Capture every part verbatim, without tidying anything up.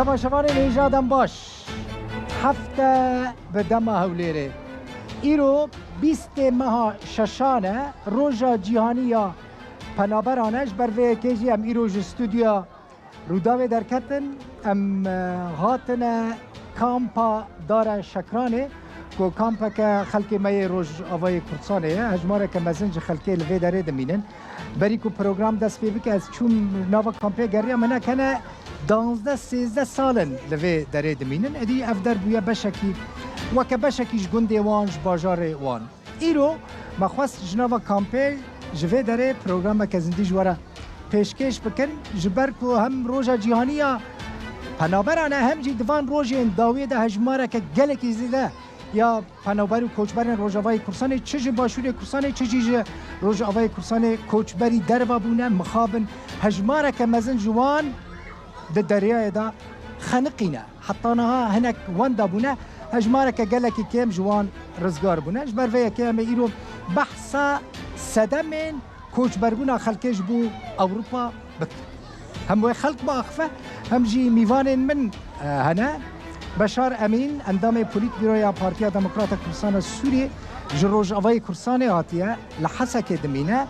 Temaşevanên hêja dem baş. Hefte bi dema Hewlêrê. Îro bîstê meha şeşan e, roja cîhanî ya penaberan e. Ji ber vê yekê jî em îro ji stûdyoya Rûdawê derketin. Em, e, hatine kampa Dara Şekranê, ku kampeke xelkê me yê Rojavayê Kurdistanê ye. Hejmareke mezin ji xelkê li vê derê dimînin. Berî ku program dest pê bike, ez çûm nava kampê, geriya me nekene danzdeh sêzdeh sal in li vê derê dimînin. Êdî ev der bûye beşekî, weke beşekî ji gundê wan, ji bajarê wan. Îro me xwest ji nava kampê, ji vê derê programeke zindî ji we re pêşkêş bikin, ji ber ku hem roja cîhanî ya penaberan e, hem jî di van rojên dawiyê de hejmareke gelekî zêde ya penaber û koçberên Rojavayê Kurdistanê, çi ji Başûrê Kurdistanê, çi jî ji Rojavayê Kurdistanê koçberî derve bûne, mixabin. Hejmareke mezin ji wan di deryayê de xeniqîne. Heta niha hinek wenda bûne, hejmareke gelekî kêm ji wan rizgar bûne. Ji ber vê yekê em ê îro behsa sedemên koçberbûna xelkê ji bo Ewropa bikin. Hem wê xelk biaxife, hem jî mîvanên min, e, hene. Beşar Emîn, endamê Polîtbîroya Partiya Demokrata Kurdistana Sûriyê, ji Rojavayê Kurdistanê hatiye, li Hesekê dimîne.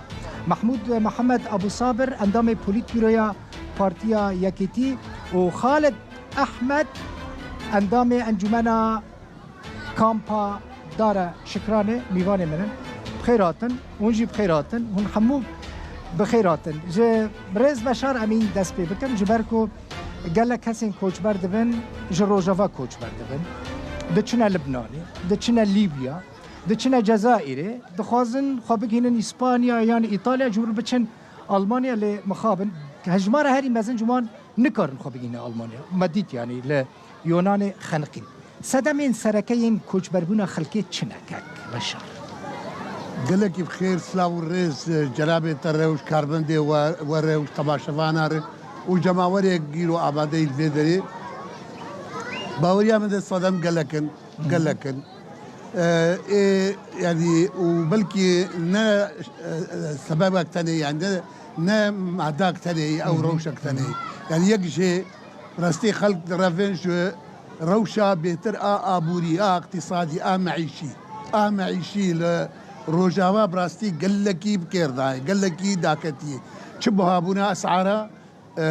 Mehmûd Mihemed Ebû Sabir, endamê Polîtbîroya Partiya Yekîtî û Xalid Ehmed, endamê Encûmena Kampa Dara Şikranê, mîvanê min in. Bi xêr hatin, hûn jî bi xêr hatin, hûn hemû bi xêr hatin. Ji birêz Beşar Emîn dest pê bikim, ji ber ku gelek kesên koçber dibin, ji Rojava koçber dibin. Diçine Libnanê, diçine Lîbya, diçine Cezayirê, dixwazin xwe bigihînin Îspanya yan Îtalya, ji wir biçin Almanya, lê mixabin. Hejmara herî mezin ji wan nikarin xwe bigihîne Almanya. Me dît, yanî li Yonanê xeniqîn. Sedemên sereke yên koçberbûna xelkê çi ne, kek Beşar? Gelekî bi xêr, silav û rêz, e, cenabê te rewş, karmendê we, we rewş, temaşevana re û cemawerê îro amadeyî li vê derê. Baweriya min de sedem gelek in, gelek in. E, ê, yanî, û belkî ne, e, e, sebebek tenê, yanî ne, ne madak tenê, ew rewşek tenê. Yanî yek jê rastî xelk direvin ji rewşa bêtir a aborî, a iqtîsadî, a meîşî. A meîşî li Rojava bi rastî gelekî bi kêr dayê, gelekî daketiyê. Çi buhabûna esara, e,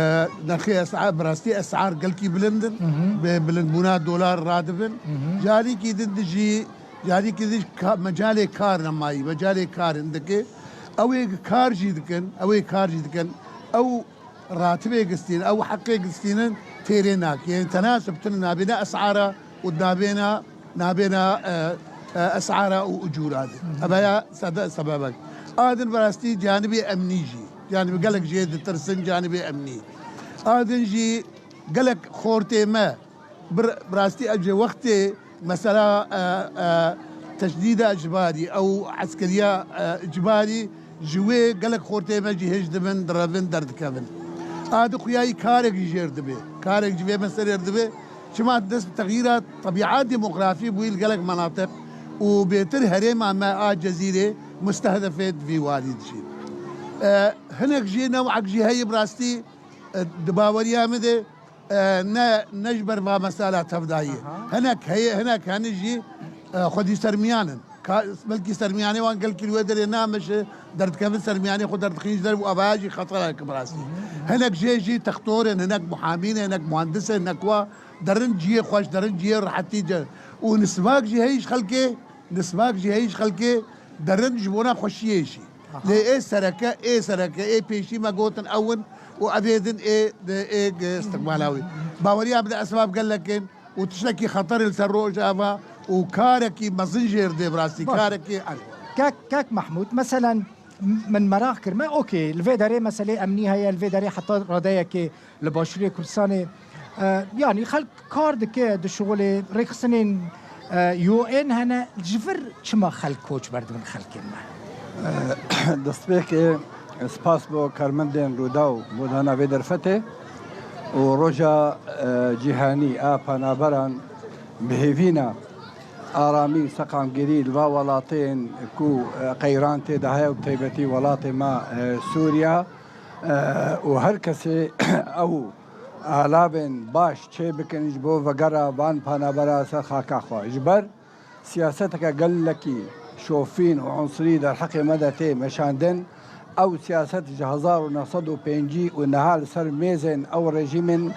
nirxê esar, bi rastî esar gelkî bilind in. Bi bilindbûna dolar radibin. Carîkî din dijî, carîkî din ka-, mecalê kar nemayî, mecalê kar hindike. Ew ê kar jî dikin, ew ê kar jî dikin. Ew ratibê gistîn, ew heqê gistînin têrê nake. Yên tenasib tune nabêne esara û nabêne, nabêne, e, e, esara û ucûra de. Ev ya sede-, sebebek. A din bi rastî canibê emnî jî. Canibê gelek jê ditirsin, canibê emnî. A din jî gelek xortê me bi, bi rastî ev ji wextê mesela, e, e, tecnîda icbarî, ew eskeriya, e, icbarî ji wê gelek xortê me jî hêj dibin, direvin, derdikevin. A di xuyayî karek jî jêr dibe. Karek ji vê meselê re dibe. Çima dest bi texyîra tebîa demografî bûyî li gelek menatiq û bêtir herêma me a Cezîrê mustehdefê di vî warî dijî. E, hinek jî newek jî heye bi rastî, e, di baweriya min de, e, ne, ne ji ber va mesela tevdayî. Hinek heye, hinek hene jî, e, xwedî sermiyan in. Ka-, belkî sermiyanê wan gelkî li wê derê name ji derdikevin sermiyanê xwe derdixîn ji derve û avaya jî xetereke bi rastî. Hinek jê jî textor in, hinek muhamî ne, hinek muhandis in, hinek wa derin cihê xweş, derin cihê rehetî ce. Û nisbak jî heyî ji xelkê, nisbak jî heyî ji xelkê derin ji bona xweşiyê jî. Lê ê sereke, ê sereke, ê pêşî me gotin ew in û evê din ê, ê, ê istiqbala wî. Baweriya min de esbab gelek in û tiştekî xeter li ser Rojava û karekî mezin jê re dê bi rastî, karekî erê. Kek, kek Mehmûd, meselen, m-, min meraq kir me, okey, li vê derê meselê emnî heye, li vê derê heta radeyekê li Başûrê Kurdistanê, e, yanî xelk kar dike, dişuxulê, rêxistinên, e, U N hene, ji vir çima xelk koç berdibin xelkên me? E, destpêkê spas bo karmendên Rûdaw bo dana vê derfetê û roja, e, cîhanî a penaberan bi hêvîna aramî û seqamgirî li va welatên ku, e, qeyran tê de heye û bi taybetî welatê me, e, Sûriya. E, û her kesê ew Alavên baş çêbikin ji bo vegera van panabera ser xaka xwe. Ji ber siyaseteke gelekî şofîn û unsirî derheqê me de tê meşandin, ew siyaset ji hezar û neh sed û pêncî û niha li ser mêzên ew rejîmên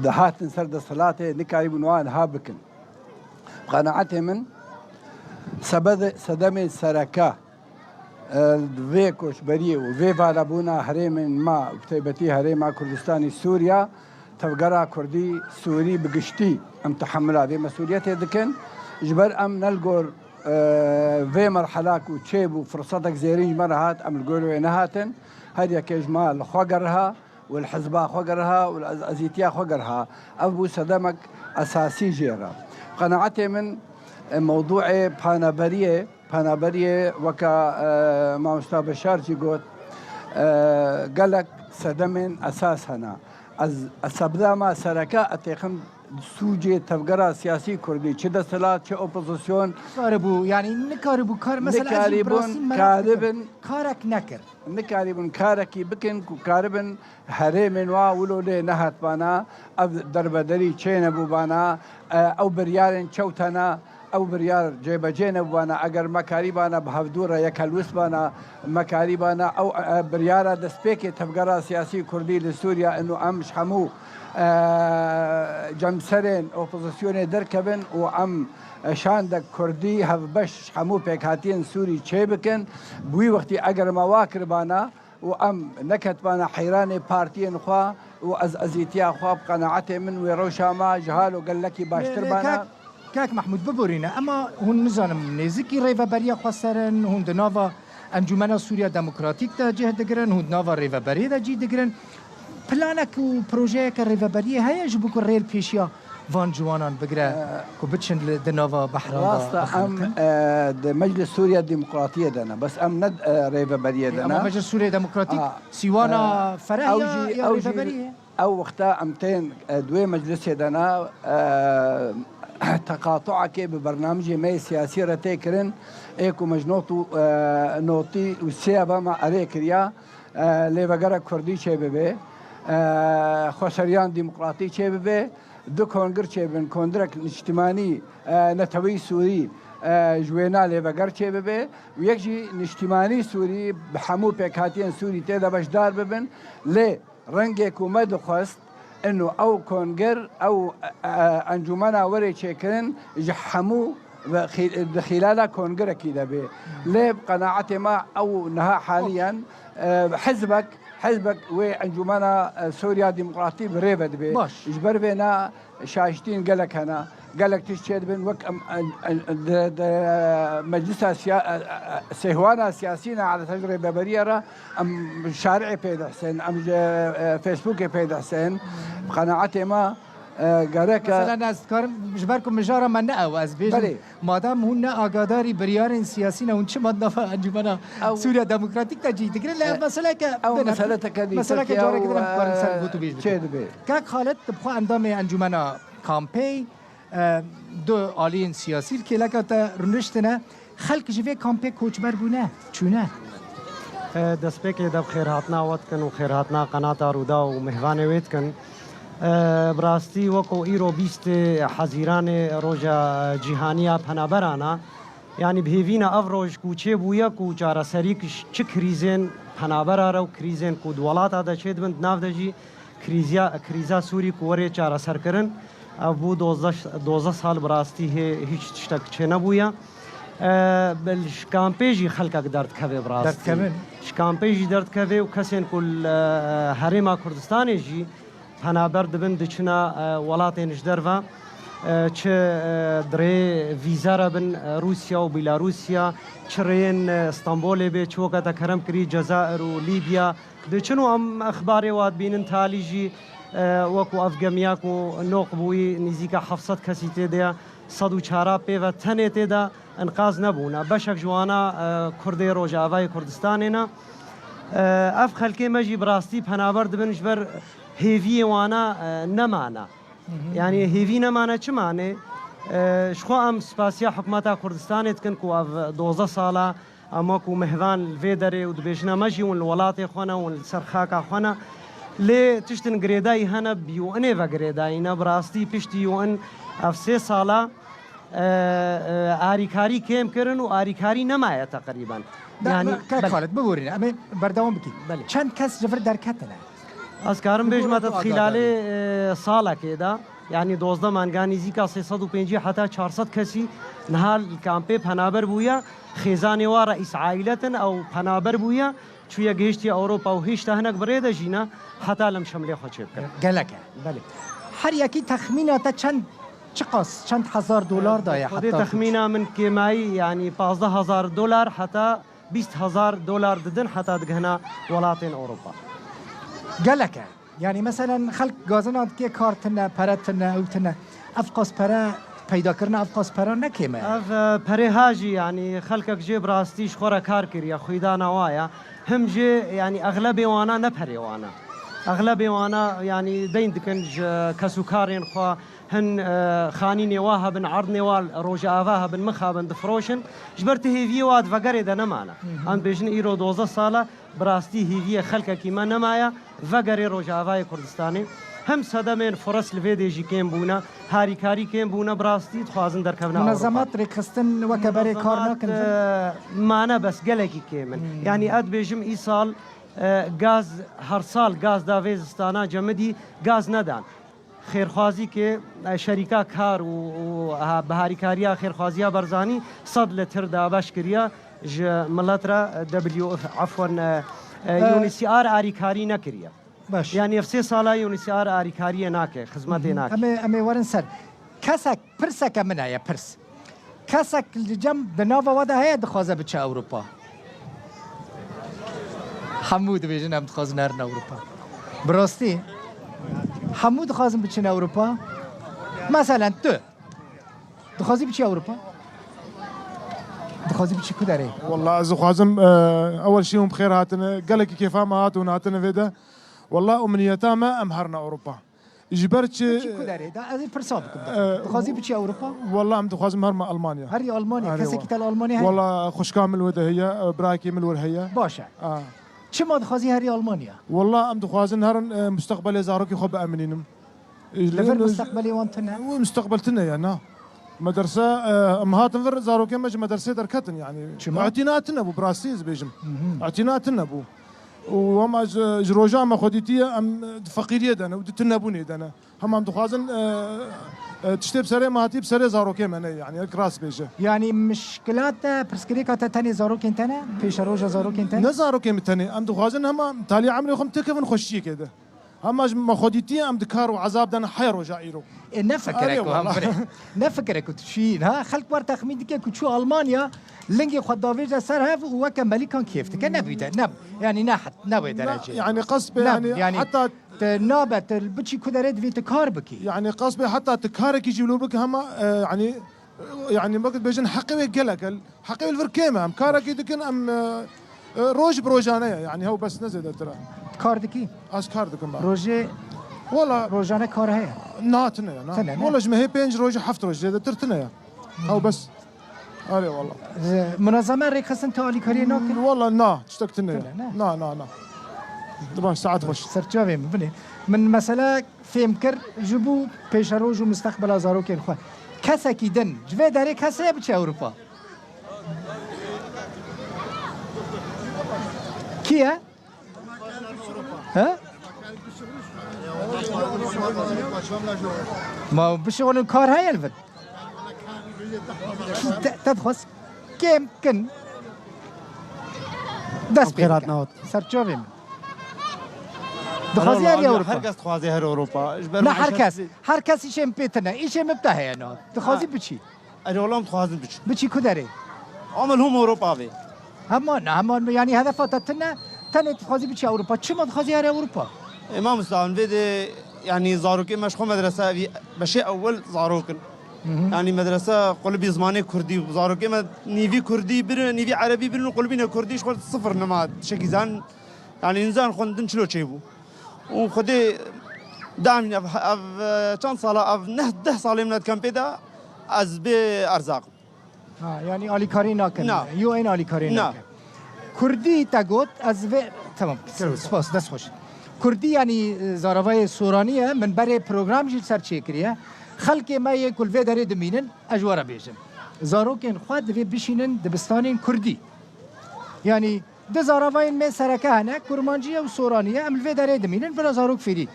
dihatin ser desthilatê nikarîbûn wan niha bikin. Bi qenaetê min, sebede-, sedemên sereke, e, vê koçberiyê û vê valebûna herêmên me, bi taybetî herêma Kurdistanî Sûriya, tevgera Kurdî Sûrî bi giştî em tehemila vê mesûliyetê dikin. Ji ber em ne li gor, e, vê merhela ku çêbû, firsetek zêrîn ji me re hat, em li gor wê nehatin. Her yekê ji me li xwe geriha û li hizba xwe geriha û li ez-, ezîtiya xwe geriha. Ev bû sedemek esasî jê re. Bi qenaetê min, e, mewdûê panaberiyê, panaberiyê weke, e, mamosta Beşar jî got, e, gelek sedemên esas hene. Ez, ez sebdema sereke etêxim sûcê tevgera siyasî kurdî, çi desthilat, çi opozisyon. Karibû, yani nikaribû kar, mesela ez jî bi rastî Nikarîbûn, merak dikim. Karibin. Karek nekir. Nikarîbûn karekî bikin ku karibin herêmên wa wilo lê nehatbana, ev derbederî çênebûbana, e, ew biryarên çewtana, ew biryar cêbecê nebûbana, eger me karîbana bi hevdû re yekelwist bana, me karîbana ew, e, biryara destpêkê tevgera siyasî kurdî li Sûriya ino em ji hemû, e, cemserên opozisyonê derkevin û em, e, şandek kurdî hevbeş ji hemû pêkhatiyên Sûrî çêbikin. Bi wî wextî eger me wa kiribana, û em neketibana heyranê partiyên xwe û ez ezîtiya xwe, bi qenaetê min wê rewşa me ji halo gelekî baştir Lê, lê bana. Kak, Kak Mehmûd, biborîne, ema hûn nizanim nêzikî rêveberiya xweser in, hûn di nava Encûmena Sûriya Demokratîk de cih digirin, hûn di nava rêveberiyê de cî digirin. Planek û projeyeke rêveberiyê heye ji bo ku rê li pêşiya van ciwanan bigire Ee, ku biçin li, di nava behran de Rast e, em, bixeliqin? E, di Meclis Sûriya Demokratiyê de ne. Bes em ne, e, rêveberiyê de Ama ne. Meclis Sûriya Demokratîk A, sîwana e, fereh ew ya, jî, ya ew jî, rêveberiyê? Ew wexta em tên, e, di wê meclisê de ne, e, teqatuekê bi bernamijê me yê siyasî re tê kirin, ê ku me ji not û, e, notî û sê ve me erê kiriya, e, lêvegera kurdî çêbibe, e, xweseriyan demokratî çêbibe, du kongir çêbin, kondirek niştimanî, e, netewî Sûrî, e, ji wêna lêveger çêbibe û yek jî niştimanî Sûrî bi hemû pêkhatiyên Sûrî tê de beşdar bibin. Lê rengê ku me dixwest, ino ew kongir, ew, e, e, encûmena were çêkirin ji hemû ve xî-, di xîlala kongirekî de bê. Lê bi qenaetê me ew niha haliyen, e, hizbek, hizbek wê Encûmena, e, Sûriya Demokratî bi rê ve dibe. Baş. Ji ber vê ne şaştîn gelek hene. Gelek tişt çêdibin, wek em, em, em, di, di meclisa siya-, e, e, e, sêhwana siyasî ne, ela ser rêveberiya re em şari'ê pê dihsin, em ji, e, Facebookê pê dihsin. Bi qenaetê me, e, gerek e Mesela, ez dikarim, ji ber ku mijara me ne ew, ez bêjim, Belê. Madem hûn ne agadarî biryarên siyasî ne, hûn çima di nava Encûmena Ew Sûriya Demokratîk de cî digirin? Lê ev E, meseleke ew din e. meseleke dîtir Meseleke tê careke ew, din e, em karin ser e, gotûbêj bikin. çêdibe. Kak Xalid, tu bi xwe endamê Encûmena Kampê, e, du aliyên siyasî li kêleka te rûniştine. Xelk ji vê kampê koçber bûne, çûne. E, destpêkê de bi xêrhatina we dikin û xêrhatina qenata Rûdaw û mêvanê wê dikin. E, bi rastî weko îro bîstê Hezîranê roja cîhaniya penaberan a. Yanî bi hêvî ne ev roj ku çêbûye ku çareserî çi krîzên penabera re û krîzên ku di welata de çêdibin, di nav de jî krîziya, krîza Sûrî ku were çareserkirin, ev bû dozdeh, dozdeh sal bi rastî hê hîç tiştek çênebûye. E, bel ji kampê jî xelkek derdikeve bi rastî. Derdikevin. Ji kampê jî derdikeve û kesên ku li, e, Herêma Kurdistanê jî penaber dibin, diçine, e, welatên ji derve, e, çi, e, di rê vîze re bin, e, Rûsya û Bîlarûsya, çi rêyên, e, Stenbolê bê, çi weke te kerem kirî Cezair û Lîbya, diçin û em exbarê wa dibînin, talî jî, e, wekû ev gemiya ku noq bûyî, nîzîka heft sed kesî tê de ye, sed û çar pê ve tenê tê de enqaz nebûne. Beşek ji wana, e, Kurdê Rojavayê Kurdistanê ne. E, ev xelkê me jî bi rastî penaber dibin, ji ber hêviyê wana, e, nemane. Hı hı. Yanî hêvî nemane çi mane? E, ji xwe em spasiya hikûmeta Kurdistanê dikin ku ev dozdeh sala em wekû mêvan li vê derê û dibêjine me jî hûn li welatê xwe ne, hûn li ser xaka xwe ne. Lê tiştin girêdayî hene, bi U N'ê ve girêdayî ne. Bi rastî piştî U N ev sê sala, e, e, arîkarî kêm kirin û arîkarî nemaye teqrîben. Da, Yani, me- Kek belê. Xalid, biborîne, em ê berdewam bikîn. Belê. Çend kes ji vir derketine? Ez karim Bi bêjim gorî te tu xîlalê, agahdarî. e, salekê de, yanî dozdeh manga nîzîka sê sed û pêncî heta çar sed kesî niha li kampê penaber bûye. Xêzanê wa reîs ailetin, ew penaber bûye. Çûye gihiştiye Ewropa û hêşta hinek bi rê de jî ne, heta lim şemlê xwe çêbike. Gelek e. Belê. Her yekî texmîna te çend, çiqas, çend hezar dolar daye Xwedê heta tu texmîna min kêmayî, yanî pazdeh hezar dolar heta bîst hezar dolar didin heta digihina welatên Ewropa. Gelek e. Yani, meselen, xelk gazina dike, kar tine, pere tine, ew tine. Ev qas pere peyda kirine, ev qas pere ne kêm e? Ev, e, perê ha jî, yani, xelkek jê bi rastî ji xwe re kar kiriye, xwîdana wa ye. Him jê, yani, exlebê wana ne perê wan e. Exlebê wana, yani, deyn dikin ji kesûkarên xwe, hin, e, xanînê wa hebin, erdnê wa rojava hebin, mixabin, difiroşin. Ji ber tu hêviyê wa di vegerê de nemane. Hı hı. Em dibêjin îro dozdeh sal e, bi rastî hêviyê xelkekî me nemaye, vegerê Rojavayê Kurdistanê. Him sedemên firist li vê dê jî kêm bûne, harîkarî kêm bûne, bi rastî dixwazin derkevine Ewropa. Munezemat rêkxistin weke berê kar Munezemat, nakin? e, mane bes gelekî kêm in. Hmm. Yanî ez dibêjim îsal, e, gaz, her sal gaz da vê zistana cemidî gaz nedan. Xêrxwazîkê, e, şerîka kar û, û, ha, bi harîkariya xêrxwaziya Barzanî sed litir dabeş kiriye ji milet re, e, W F, efwen, e, e, E, U N H C R arîkarî nekiriye. Baş. Yani ev sê sala U N H C R arîkariyê nake, xizmetê Hı hı. nake. Em ê, em ê werin ser. Kesek, pirseke min heye, pirs. Kesek li cem di nava we de heye dixwaze biçe Ewropa? Hemû dibêjin em dixwazin herin Ewropa. Bi rastî? Hemû dixwazin biçin Ewropa? Meselen tu dixwazî biçî Ewropa? Dixwazî biçî ku derê? Wallah ez dixwazim, e, ewel şî hûn bi xêr hatine. Gelekî kêfa me hat hûn hatine vê de. Wallah umniyeta me em herine Ewropa. Ji ber çi? Biçî ku derê? Da ez ê pirsa bikim. E, Dixwazî biçî Ewropa? Wallah em dixwazim herme Almanya. Herî Almanya. Erê Kesekî wa. Te li Almanya heye? Wallah xwişka min li wê de heye, e, birakê min li wir heye. Baş e. A. Çima dixwazî herî Almanya? Wallah em dixwazin herin, e, mustaqbelê zarokê xwe bieminînim. E, Li vir e, mustaqbelê wan tune? Wê mustaqbel tune ye, na. Mederse, e, em hatin vir zarokê me ji medersê derketin yani. Çima? Îtina tune bû, bi rastî ez bêjim. Hı hı. Îtina tune bû. Û hema ji, ji roja me xwe dîtiye, em di feqîriyê de ne û di tunebûnê de ne. Hema em dixwazin, e, e, tiştê bi serê me hatî bi serê zarokê me ne, yani, wek rast bêje. Yani, mişkilat te, pirsgirêka te tenê zarokên te ne? Pêşeroja zarokên te? Ne zarokên min tenê. Em dixwazin hema taliya emrê xwe em têkevin xweşiyekê de. Hema ji me xwe dîtiye em di kar û ezab de ne heya roja îro. E, ne fikire Erê ku hem wallah. Bire. Ne fikire ku tu çûyî, ha? Xelk wer texmîn dike ku çû Almanya, lingê xwe davêje ser hev û weke melîkan kêf dike. Nebû de, ne, yani ne het, ne wê Ne, derecê. Yani qas be, Ne, yani yani heta te nabe, te biçî ku derê divê tu kar bikî. Yani qas be heta tu karekî jî wilo bike hema, e, yani, e, yani wekî dibêjin heqê wê gelek e. Heqê wê li vir kêm e. Em karekî dikin, em, e, e, roj bi rojane ye. Yani hew bes ne zêdetir e. Kar dikî? Ez kar dikim ben. Rojê Wala rojane kar heye? Na, tune ye, na. Tune, ne? Wala ji me hê pênc roj, heft roj zêdetir tune ye. Hew bes. Erê wala. E, munezeme rêkxistin te alîkariyê nakin? Wala na, tiştek tune ye. Tune, ne? Na, na, na. Baş, saet xweş. Serçavê min, binê. Min mesele fêm kir ji bo pêşeroj û mustaqbela zarokên xwe. Kesekî din ji vê derê kes heye biçe Ewropa? Kî ye? He? Ma bişixulin kar heye li vir? Te, te dixwaz kêm kin. Dest pê Xêrat bike. Newt. Serçavê min. Dixwazî herî Ewropa. Her kes dixwazî her Ewropa. Ji ber Ne her kes. Her kes îşên pê tine. Îşên min bi te heye na. Dixwazî Ha. biçî. Erê wala em dixwazin biçin. Biçî ku derê? Ama li hûn Ewropa bê. Hema ne, hema yani hedefa te tine, tenê dixwazî biçî Ewropa. Çima dixwazî here Ewropa? E, mamosta, em vê de, yani zarokê me ji xwe medrese evî beşê ewel zarok in. Hı hı. Yani medrese qulibî zimanê kurdî, zarokê me nîvî kurdî birin, nîvî erebî birin û qulibîne kurdî ji xwe sifir nema tişekî zan. Yani însan xwendin çilo çêbû. Û Xwedê damîn ev, ev, e, çend sala, ev neh, deh salê min e di kempê de ez bê erzaq im. Ha, yani alîkarî nakin. Na. Yo en alîkarî Na. nakin. Kurdî te got, ez vê, tamam, spas, dest xweş. Kurdî, yanî, e, zaravayê soranî ye, min berê program jî li ser çêkiriye. Xelkê me yê ku li vê derê dimînin, ez ji we re bêjim. Zarokên xwe divê bişînin dibistanên kurdî. Yanî, du zaravayên me sereke hene, kurmancî ye û soranî ye. Em li vê derê dimînin, vira zarok fêrî,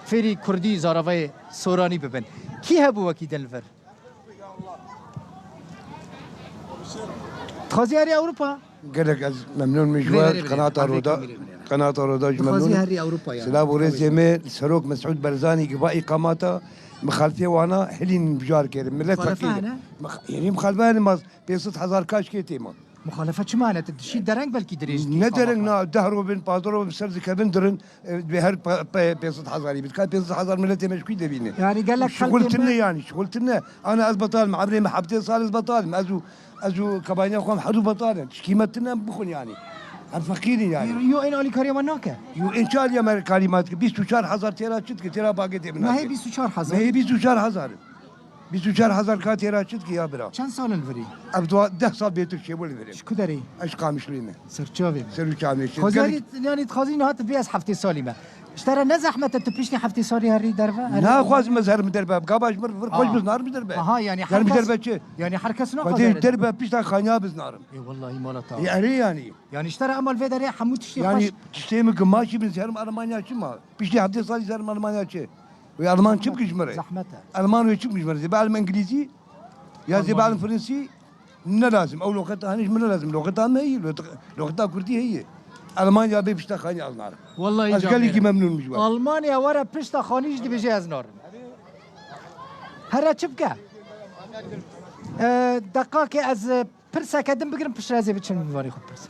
fêrî kurdî, zaravayê soranî bibin. Kî hebû wekî din li vir? Dixwazî herî Ewropa? Gelek ez memnûn me ji we. Qenata Roda, Qenata Roda ji memnûn. Dixwazî herî Ewropa yani. Silav û rêzê me li Serok Mesûd Barzanî giva îqamata, mixalifê wana hilîn bijar kirin. Millet feqîr. Muxalefe hene? Mix-, yanî muxalefe hene, ma pênc sed hezar kaş kê têma. Muxalefe çima hene? Tu dişî dereng belkî dirêj dikî. Ne dereng, na, deh roj bin, pazdeh roj bin ser dikevin dirin, e, divê her pe-, pe-, pênc sed hezarî bit. Ka pênc sed hezar miletê me ji kû devîne? Yani gelek xelkê me. Şixul tine yani, şixul tine. Ana ez betal me, emrê me heftê sal ez betal me. Ez û, ez û kebaniya xwe em herdû betal in. Tişkî me tine bixwin yani. Em feqîr in yani. Yo, en alîkariya me nake. Yo, en çi alîkariya me dike? Bîst û çar hezar têra çi dike? Têra bagê tê min nake. Mehê bîst û çar hezar. Mehê bîst û çar hezar. Bîst û çar hezar ka têra çi dikî ya bira? Çend sal in li virî? Ev dua-, deh sal bêtir çêbû li virî. Ji ku derê? Ez ji Qamişloyê me. Serçavê me. Ser û çavê. Xwezî, yanî dixwazî niha tu bê ez heftê salî me. Ji te re ne zehmet e tu piştî heftê salî herî derve? Naxwazim ez herim derve. Gava ji min vir xweş biznarim derve. Aha, yanî her kes, derve çi? Yanî her kes naxwaze derve. Pişta xaniya biznarim. Ê wellahî mala te. Ê erê yanî. Yanî ji te re ema li vê derê hemû tiştê xweş. Yanî tiştê min gimaşî bin, herim Almanya çi ma? Piştî heftê salî herim Almanya çi? Wê Alman çi bike ji min re? Zehmet e. Alman wê çi bike ji min re? Zê bielime Îngilîzî? Ya zê bielime Fransî? Ne lazim. Ew loqeta hene ji min ne lazim. Loqeta me heye, loqeta, loqeta Kurdî heye. Almanya bê pişta xanî ez narim. Wellahî ez gelekî memnûn im ji we. Almanya were pişta xanî jî dibêje ez narim. Here çi bike? E, deqakê ez, e, pirseke din bigirim, piştre ez ê biçim vanê xwe pirs.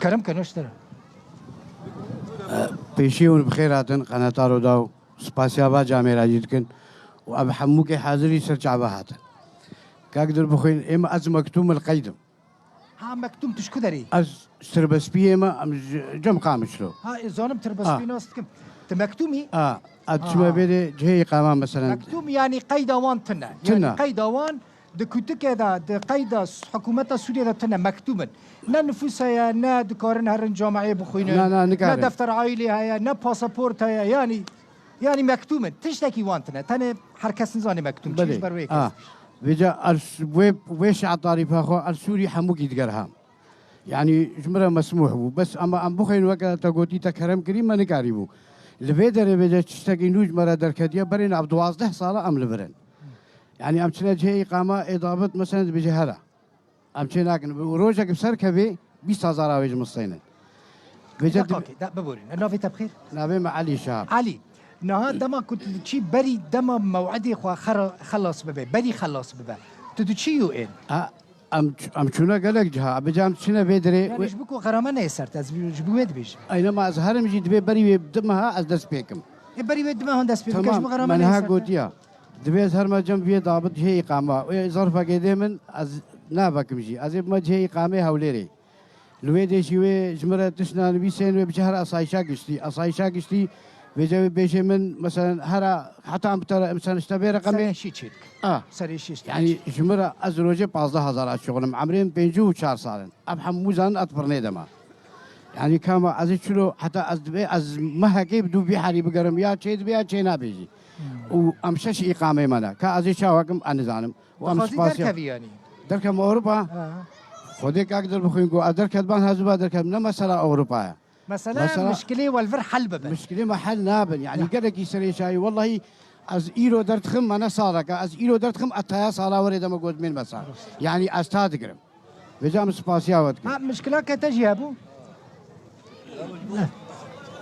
Kerem ke, noştera. Pêşî hûn bi xêr hatin, qenata Roda û spasiya va camêra jî dikin û ev hemûkê hazirî ser çava hatin. Kak Dirbixwîn, êm ez mektûm li qeyd im. Ha, mektûm tu ji ku derê? Ez Tirbespiyê me, em ji cem Qamişlo. Ha, ez zanim Tirbespî nas dikim. Tu mektûmî? A, ez çime vê de cihê îqama meselen. Mektûm yanî qeyda wan tune. Tune. Yanî qeyda wan di kutike de, di qeyda s-, hikûmeta Sûriyê de tune, mektûm in. Ne nifûs heye, ne dikarin herin cameyê bixwînin, ne, ne, nikarin. Ne defter aîlî heye, ne pasaport heye, yanî, yanî mektûm in. Tiştekî wan tune. Tenê her kes nizane mektûm çi, belê, ji ber wê kes. Vêca ez wê, wê şa tarîfa xwe ez Sûrî hemûkî digerham. Yanî ji min re mesmûh bû. Bes ama em bixwîn weke te gotî te kerem kirî me nikarîbû. Li vê derê vêca tiştekî nû ji me re derketiye, berê nav duwazdeh sala em li vir in. Yanî em çine cihê îqama ê dabit, meselen dibêje here. Em çê nakin. Û rojek bi ser kevê bîst hezara wê ji min steynin. Vêca dib- Deqakê, de, biborîne. Navê te bi xêr? Navê me Elî Şahap. Elî, niha dema ku tu diçî berî dema mew'idê xwe xera-, xelas bibe, berî xelas bibe, tu diçî U N? Ha, em ç-, em çûne gelek ciha. Bi cem çine vê dirê. Yani ji bo ku xerame neyê ser te, ez ji bo wê dibêjim. Eyne ma ez herim jî divê berî wê du meha ez dest pê kim. E, berî wê du mehan dest pê bike, ji bo xerame neyê ser te. Tamam, me niha gotiya. Divê ez herme cem viyê dabit cihê îqama. Wê zarfekê dê min, ez navekim jî. Ez ê bime cihê îqamê Hewlêrê. Li wê dê jî wê ji min re tiştna nivîsên wê biçe her asayişa giştî. Asayişa giştî vêce wê bêjê min, meselen, hera heta em bi te re, meselen, ji te vê reqemê. Serê şî çêdik. A. Serê şî çêdik. Yanî ji min re ez rojê pazdeh hezar açiqlim. Emrê min pêncî û çar sal in. Ev hemû zanin ez pirnê de me. Yanî kama ez ê çilo heta ez dibê ez mehekê bi dû vî herî bigerim ya çê dibê ya çê nabê jî. Hmm. Û em şeş îqamê me ne. Ka ez ê çawa kim ez nizanim. Û em spasiya. Derkevî yanî? Derkem Ewropa. Ha. Xwedê kak Dirbixwîn ku ez derket ban hezû ba derket ne mesela Ewropa ye. Mesela, mesela mişkilê we li vir hel bibe. Mişkilê me hel nabin. Yanî ya. Gelekî serê çayî. Wellahî ez îro derdixim me ne saleke. Ez îro derdixim ez taya sala werê deme gotmên me sal. Yanî ez ta digirim. Vêca em spasiya we dikin. Ha, mişkila ke te jî hebû?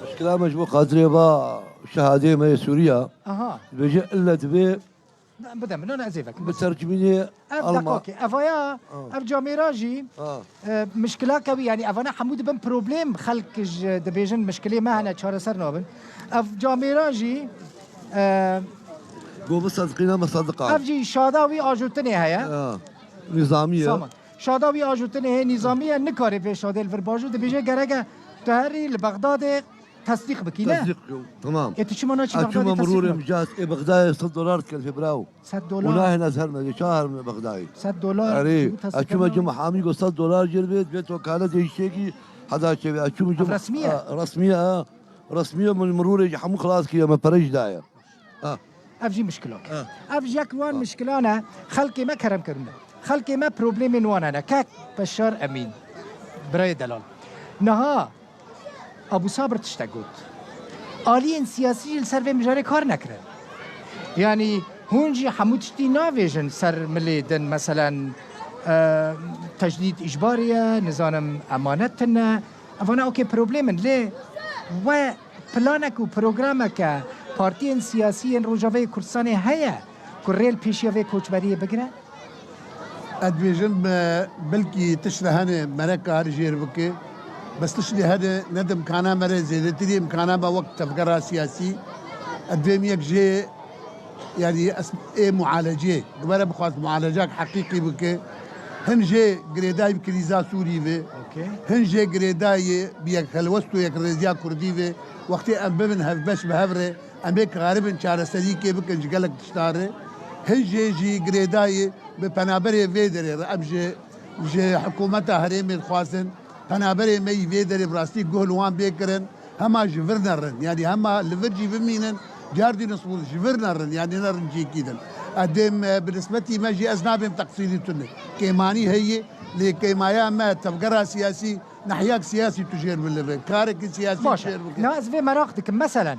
Mişkila me ji bo xatirê va şehadê me yê Sûriya. Aha. Dibêje ille divê. Bide min, nane ez ê vekim. Bi tercimînê Alman. Ev deqakê, evaya, ha, ev camêra jî, ha, e, mişkila ke wî, yanî evana hemû dibin problem, xelk ji dibêjin mişkilê me hene, çareser nabin. Ev camêra jî, e, Go bi sediqîne me sediqa. Ev jî şada wî ajotinê heye. Ha. Nîzamî ye. Saman. Şada wî ajotinê heye, nîzamî ye, nikarê vê şadê li vir bajo. Dibêje gereke tu herî li Bexdadê tesdîq bikî, ne? Tesdîq, tamam. Ê, tu çima naçî Bexdadê tesdîq bikî? Ez çûme mirorê mijaz, ê Bexdayê sed dolar dikelfê biraw. Sed dolar? Û nahêne ez herme, ê ça herme Bexdayê? Sed dolar. Erê, ez çûme cim hamî go sed dolar jêr bê, divê to kale de îşekî heda çêbê. Ez çûme cim. Ev resmî ye? Ha, resmî ye, ha. Resmiye min mirûrê ji hemû xilas kiriye, me pere jî daye. Ha. Ev jî mişkilan. Ha. Ev jî yek wan mişkilan e. Xelkê me kerem kirine. Xelkê me problemên wan hene. Kek Beşar Emîn. Birayê delal. Niha Abu Sabir tiştek got. Aliyên siyasî jî li ser vê mijarê kar nekirin. Yanî hûn jî hemû tiştî navêjin ser milê din, meselen, e, tecdîd îcbarî ye, nizanim emanet tune. Evana okê problem in, lê we planek û programeke partiyên siyasî yên Rojavayê Kurdistanê heye ku rê li pêşiya vê koçberiyê bigire? Ez dibêjim, e, belkî tişt re hene mere kar jêr bike. Bes tiştê hene ne di imkana me re zêdetirî imkana me wek tevgera siyasî. Ez dibêm yek jê, yanî es-, ê mualecê, ji we re bixwaz mualecak heqîqî bike. Hin jê girêdayî bi krîza Sûrî ve. Okey. Hin jê girêdayî bi yek helwest û yekrêziya Kurdî ve. Wextê em bibin hevbeş bi hev re, em ê karibin çareserîkê bikin ji gelek tiştan re. Hin jê jî girêdayî bi penaberê vê derê re. Em ji, ji hikûmeta herêmê dixwazin penaberê me yî vê derê bi rastî guh li wan bê kirin. Hema ji vir nerin, yanî hema li vir jî bimînin, cardî nisbûn ji vir nerin, yanî nerin cihekî din. Edêm, e, bi nisbetî me jî ez nabêm teqsîrî tune. Kêmanî heye, lê kêmaya me tevgera siyasî, nehyak siyasî tu jêr bilive, karekî siyasî tu Baş e. jêr bike. Na ez vê meraq dikim. Meselen,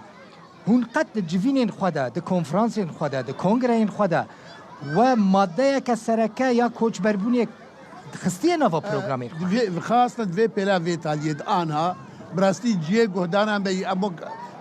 hûn qet di civînên xwe de, di konferansên xwe de, di kongreyên xwe de we madeyeke sereke ya koçberbûnê xistiye nava programên xwe? Divê, xastan divê pêla vê taliyê de anha, bi rastî cihê guhdana me yî, em wek,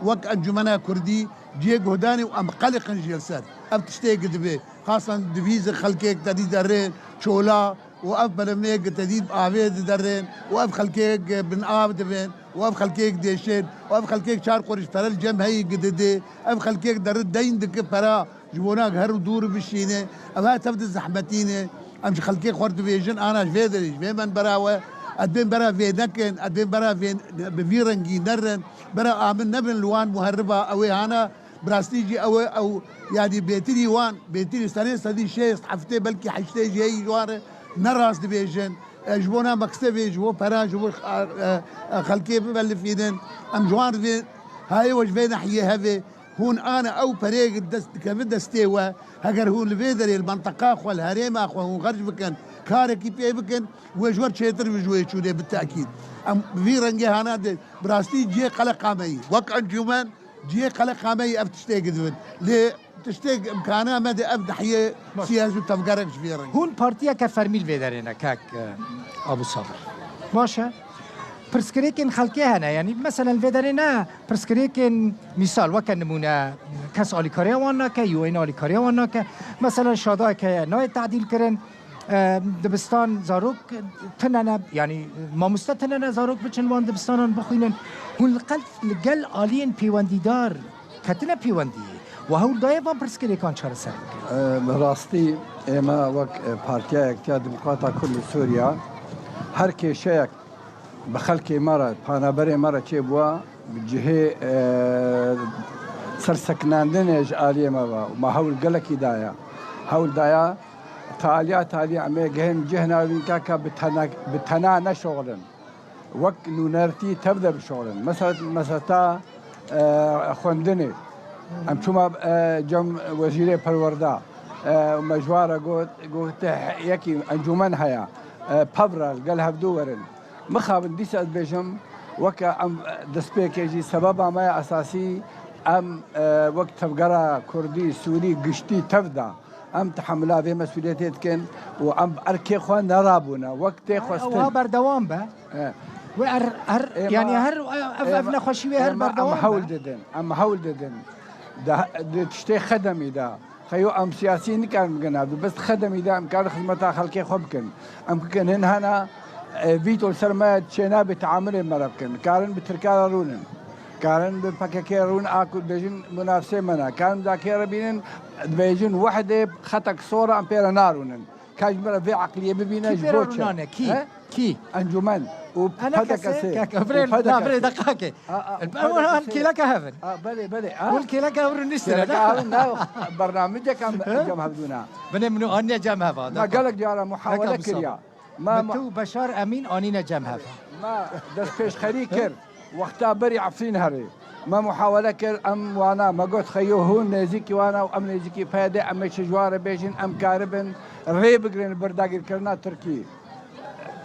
wek Encûmena Kurdî cihê guhdanê û em qeleqin jê li ser. Ev tiştê gidibe. Xastan divîzin xelkêk te dî derin, çola, û ev belemê gi te dî bi avê diderin û ev xelkê gi bin av dibin û ev xelkê gi dêşin û ev xelkê çar qurîş pere li cem heyî gi didi, ev xelkê gi deri deyn diki pera ji bona gi her û dûr bişîne, ev her tev di zehmetîne. Em ji xelkê xwe re dibêjin, ana ji vê derê, ji vê menbera we, ez dibêm bera vê nekin, ez dibêm bera vê bi vî rengî nerin, bera amin nebin li wan muheriba ew ê hana Bi rastî jî ew e, ew, yanî bêtirî wan, bêtirî serê sedî şêst, heftê, belkî heştê jî heyî ji wan re ne rast dibêjin. E, ji bona meksevê, ji bo pera, ji bo, e, e, xelkê bivelifînin. Em ji wan re vê, hayê we ji vê nehiyê hevê, hûn ana ew perê dest, dikeve destê we, heger hûn li vê derê, li menteqa xwe, li herêma xwe hûn xerc bikin, karekî pê bikin, wê ji we çêtir bi ji wê çûnê bi tekîd. Em bi vî rengê hana de, bi rastî cihê qeleqa me yî. Wek encûmen, Cihê qeleqa me yî ev tiştê gidibin. Lê tiştê imkana me de ev dehiyê Baş. siyasî û tevgerek ji vê re. Hûn partiyeke fermî li vê derê ne kak, e, Abu Sabir. Baş e. Pirsgirêkên xelkê hene, yanî meselen vê derê ne pirsgirêkên mîsal weke nimûne kes alîkariya wan nake, U N alîkariya wan nake. Meselen şadayeke nayê tadîl kirin. E, dibistan zarok tune ne, yanî mamoste tune ne zarok biçin wan dibistanan bixwînin. Hûn li qel, li gel aliyên pêwendîdar ketine pêwendiyê? We hewl daye van pirsgirêkan çareser bikin? E, bi rastî ême wek, e, Partiya Yekitiya Demokrata Kurd li Sûriya her kêşeyek bi xelkê me re, panaberê me re çêbûwa, bi cihê, e, sersekinandinê ji aliyê me ve. Me hewl gelekî daye. Hewl daye, taliya taliya em ê gehên cih navîn kaka bi tena, bi tena neşoxlin. Wek nûnertî tev de bişoxlin. Mesela, mesela ta, e, xwendinê. Em çûma, e, cem wezîrê perwerda. E, me ji wan re got, got, yekî encûmen heye. E, pevre, gel hevdû werin. Mixabin dîsa ez dibêjim, weke em destpêkê jî sebeba me ya esasî, em, e, wek tevgera Kurdî, Sûrî, giştî tev de, em tehemila vê mesûliyetê dikin û em bi erkê xwe nerabûne, wek tê Ew xwestin. ha berdewam be. E. Wê her, her, Êma, yanî her ev, ev êma, nexweşî wê her êma berdewam em hewl be. didin, em hewl didin. Di, di tiştê xedemî de, Xeyo em siyasî nikarin bikin ev. Bi bist xedemî de em karin xizmeta xelkê xwe bikin. Em bikin hin hena, e, vîto li ser me çênabê teamulê me re bikin. Karin bi Tirka re rûnin. Karin bi P K K re rûn a ku dibêjin munafisê me ne. Karin bi dakê re bînin, dibêjin wehdê xetek sor e em pê re narûnin. Ka ji me re vê eqliyê bibîne Kî ji pê bo re çi? rûnane? Kî? He? Kî? Encûmen û Ana P D K S. kesê, kek, û birê, P D K S. na, birê, deqakê. A, a, Ew û wan P D K S. kêleka hevin. A, belê, belê, a. Hûn kêleka hevin nîştine, Kêleka ne? hevin, na, bernamecek em He? cem hevdûna. Binê min û aniye cem heva, Ma deqa. gelek cara muhawele Deqa kiriya. Mustafa. Ma, Min ma, tu û Beşar Emîn anîne cem heva. ma destpêşxerî kir. Wexta berî Efrîn herê. Me muhawele kir, em wana, me got, xeyo hûn nêzîkî wana û em nêzîkî P Y D, em ê çi ji wan re bêjin, em karibin rê bigrin li ber dagirkirina Tirkî.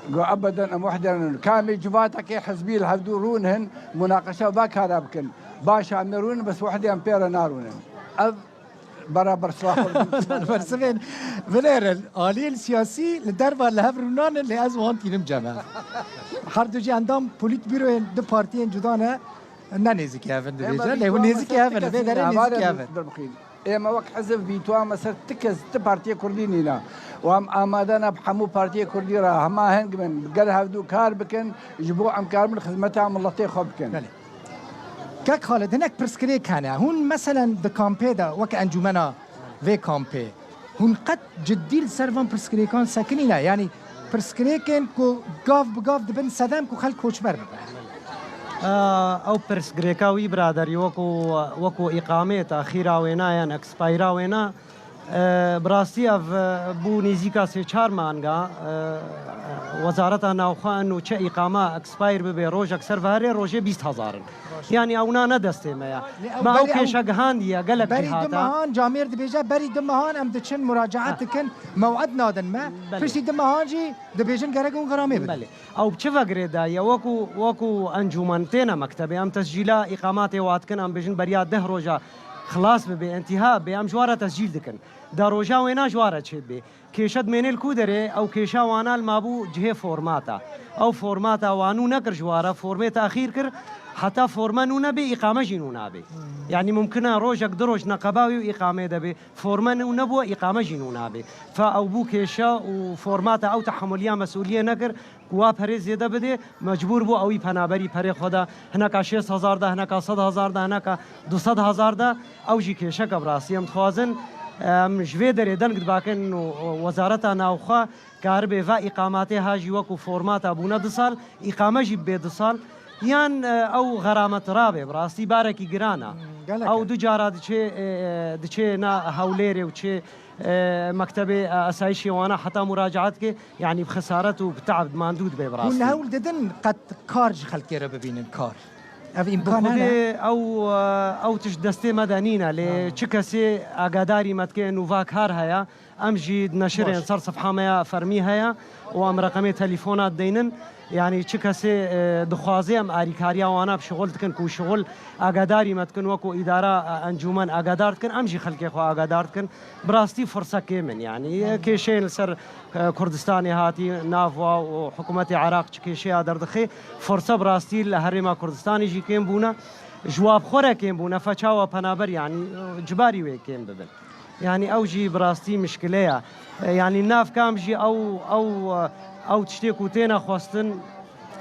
Got, ebeden em wehdê re nûn. Kamê civatekê hizbî li hevdû rûnin, munaqeşa va kara bikin. Baş e, em ê rûnin, bes wehdê em pê re narûnin. Ev beraber silax Bersivên binêrin, aliyên siyasî li derva li hev rûnanin, lê ez wan tînim cem hev. Her du jî endam polîtbûroyên du partiyên cuda ne, ne nêzîkî hev in dibêje, lê hûn nêzîkî hev in, li vê derê nêzîkî hev in. Ême wek hizb vîtoya me ser ti kes, ti partiyê kurdî nîne. Û em amade ne bi hemû partiyê kurdî re hemaheng bin, gel hevdû kar bikin, ji bo em karibin xizmeta miletê xwe bikin. Belê. Kek Xalid, hinek pirsgirêk hene. Hûn meselen di kampê de wek encûmena vê kampê, hûn qet ciddî li ser van pirsgirêkan sekinîne? Yanî pirsgirêkên ku gav bi gav dibin sedem ku xelk koçber bibe. Ew pirsgirêka wî biraderî wekû wekû îqamê, taxîra wêna yan ekspayra wêna, e, bi rastî ev, e, bû nêzîka sê çar manga, e, Wezareta Navxwe nûçe îqama ekspayr bibe rojek ser ve herê rojê bîst hezar in. Yanî ewna ne destê me ya. Me ew kêşe gihandiye gelek cihata. Berî du mehan, camêr dibêje, berî du mehan em diçin muracaet dikin, mew'id nadin me. Piştî du mehan jî dibêjin gerek hûn xeramê bidin. Belê. Ew bi çi ve girêdaye? Wekû, wekû encûmen têne mektebê, em tescîla îqamatê wa dikin, em bêjin beriya deh roja xilas bibe, intîha bibe, em ji wa re tescîl dikin. Deh roja wêna ji wa re çêbibe. Kêşe dimêne li ku derê? Ew kêşa wana li mabû cihê formata. Ew formata wa nû nekir ji wa re, formê taxîr kir, heta forme nû nebe, îqame jî nû nabe. Yanî mumkin e rojek du roj neqeba wî û îqamê de be. Forme nû nebû, îqame jî nû nabe. Fa ew bû kêşe û formata ew tehemûliya mesûliyê nekir. Ku wa perê zêde bidê, mecbûr bû ewî penaberî perê xwe da. Hineka şêst hezar da, hineka sed hezar da, hineka du sed hezar da. Ew jî kêşeke bi rastî. Em dixwazin, em ji vê derê deng dibakin û Wezareta Navxwe karibe va îqamatê ha jî wekû formata bûne du sal, îqame jî bibe du sal. Yan, e, ew xeramet rabe, bi rastî barekî giran e. Ew du cara diçê, e, e, diçê na Hewlêrê û çê, e, mektebê, e, esayîşê wana heta muracaet ke. Yanî bi xesaret û bi te'b, bi mandû dibe bi rastî. Hûn hewl didin qet kar ji xelkê re bibînin, kar? Ev îmkan hene? Xwedê ew, ew tişt destê me de nîne, lê çi kesê agadarî me dike nûva kar heye, em jî di neşirên ser sefha me ya fermî heye û em reqemê telefona dideynin. Yanî çi kesê, e, dixwaze em arîkariya wana bi şixul dikin, ku şixul agadarî me dikin, wekû îdara, e, encûmen agadar dikin, em jî xelkê xwe agadar dikin. Bi rastî firse kêm in, yanî kêşeyên li ser, e, Kurdistanê hatî nav wa û hikûmetê Iraq çi kêşeya derdixe, firse bi rastî li Herêma Kurdistanê jî kêm bûne. Ji wa bi xwe re kêm bûne, feça wa penaber, yanî, e, cibarî wê kêm bibin. Yanî ew jî bi rastî mişkile ye. E, yanî nav kam jî ew, ew, e, ew tiştê ku têne xwestin,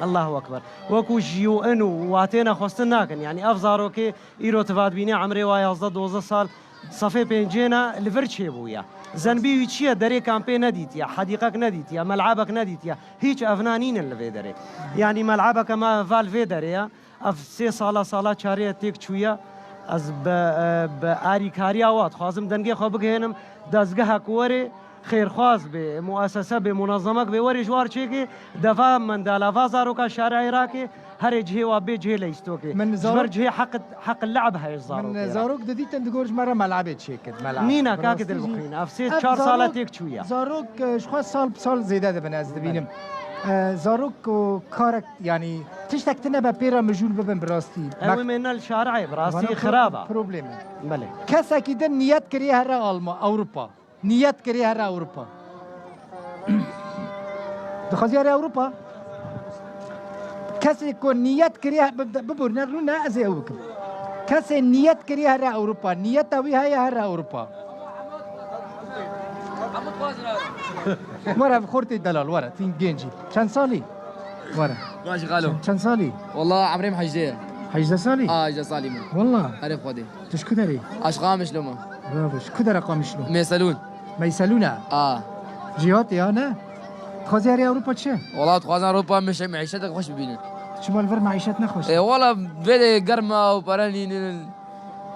Allahu Ekber. Wekû ji U N û wa têne xwestin nakin. Yanî ev zarokê îro tu vadibînê emrê wa yazdeh dozdeh sal, Sefê pêncê ne li vir çêbûye. Zenbî wî çi ye? Derê kampê nedîtiye, hedîqek nedîtiye, mel'ebek nedîtiye. Hîç evna nînin li vê derê. Yanî mel'ebeke me va li vê derê ye. Ev sê sala, sala çarê ye têk çûye. Ez bi, e, bi arîkariya wa dixwazim dengê xwe bigihênim dezgehek werê, xêrxwaz bê, muesese bê, munezemek bê, werê ji war çêkê, deva mendala va zaroka şara Iraqê, herê cihê wa bê cihê leyistokê. Min Ji ber zarok cihê heq, heq le'b heye ji Min zarokê re. zarok didîtin digor ji me re melebê çêkir. Meleb. Nîne, kake Rastî jî dilbixwîne. Ev sê ev çar sala zarok, têk çûye. Zarok, e, ji xwe sal bi sal zêde dibin, ez dibînim. E, zarok ku karek, yanî tiştek tune be pê re mijûl bibin bi rastî. Ew Mek- ê mêne li şareyê, bi rastî Vana pro- xirab e. Problem e. Belê. Kesekî din niyet kiriye here Alma, Ewropa. Niyet kiriye here Ewropa. Dixwaziye here Ewropa. Kesê ku niyet kiriye, bi-, bi-, biborîne rûne ez ê ew bikim. Kesê niyet kiriye here Ewropa. Niyeta wî heye here Ewropa. Were xortê delal, were. Tîn gencî. Çend salî? Were. Baş xalo. Çend, çend salî? Wallah emrê min hejdeh ye. Hejdeh salî? A, hejdeh salî min. Wallah. Erê Xwedê. Tu ji ku derê? Ez Qamişlo me. Bravo. Ji ku dera Qamişlo? Meyselûn. Meyselûn e? A. Cîhatê ya ne? Dixwazî herî Ewropa çi? Wala dixwazim Ewropa meşe-, meîşetek xweş bibînim. Çima li vir meîşet ne xweş? E, wala vê de germ e û pere nînin.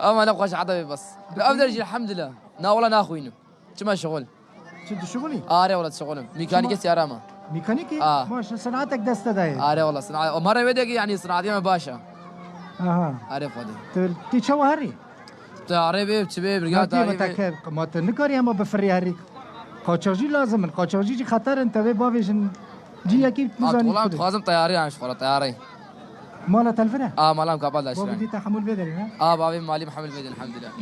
Ama ne xweş heta bê bes. Ev der jî elhamdulillah. Na wala naxwînim. Çima şixul? Çi dişixulî? Are wala dişixulim. Mîkanîkê siyara me. Mîkanîkî? A. Baş e, senatek dest te de ye. Are wala sena-, mara wê de ki yani senatê me baş e. Aha. Herê Xwedê. Tu, tu çawa herî? Teyarê bê, çi bê, birga teyarê bê. Te ke, ma tu nikarî hema bi firî herî. Qaçaxcî lazim in. Qaçaxcî jî xeter in, te vê bavêjin. Cî yekî nizanî. At, wala dixwazim teyarê yan ji xwe re, teyarê. Mala te li vir e? A, mala min kapal de. Bavê dî te hemû li vê derê ne? A, bavê malî min hemû li vê derê, elhamdulillah.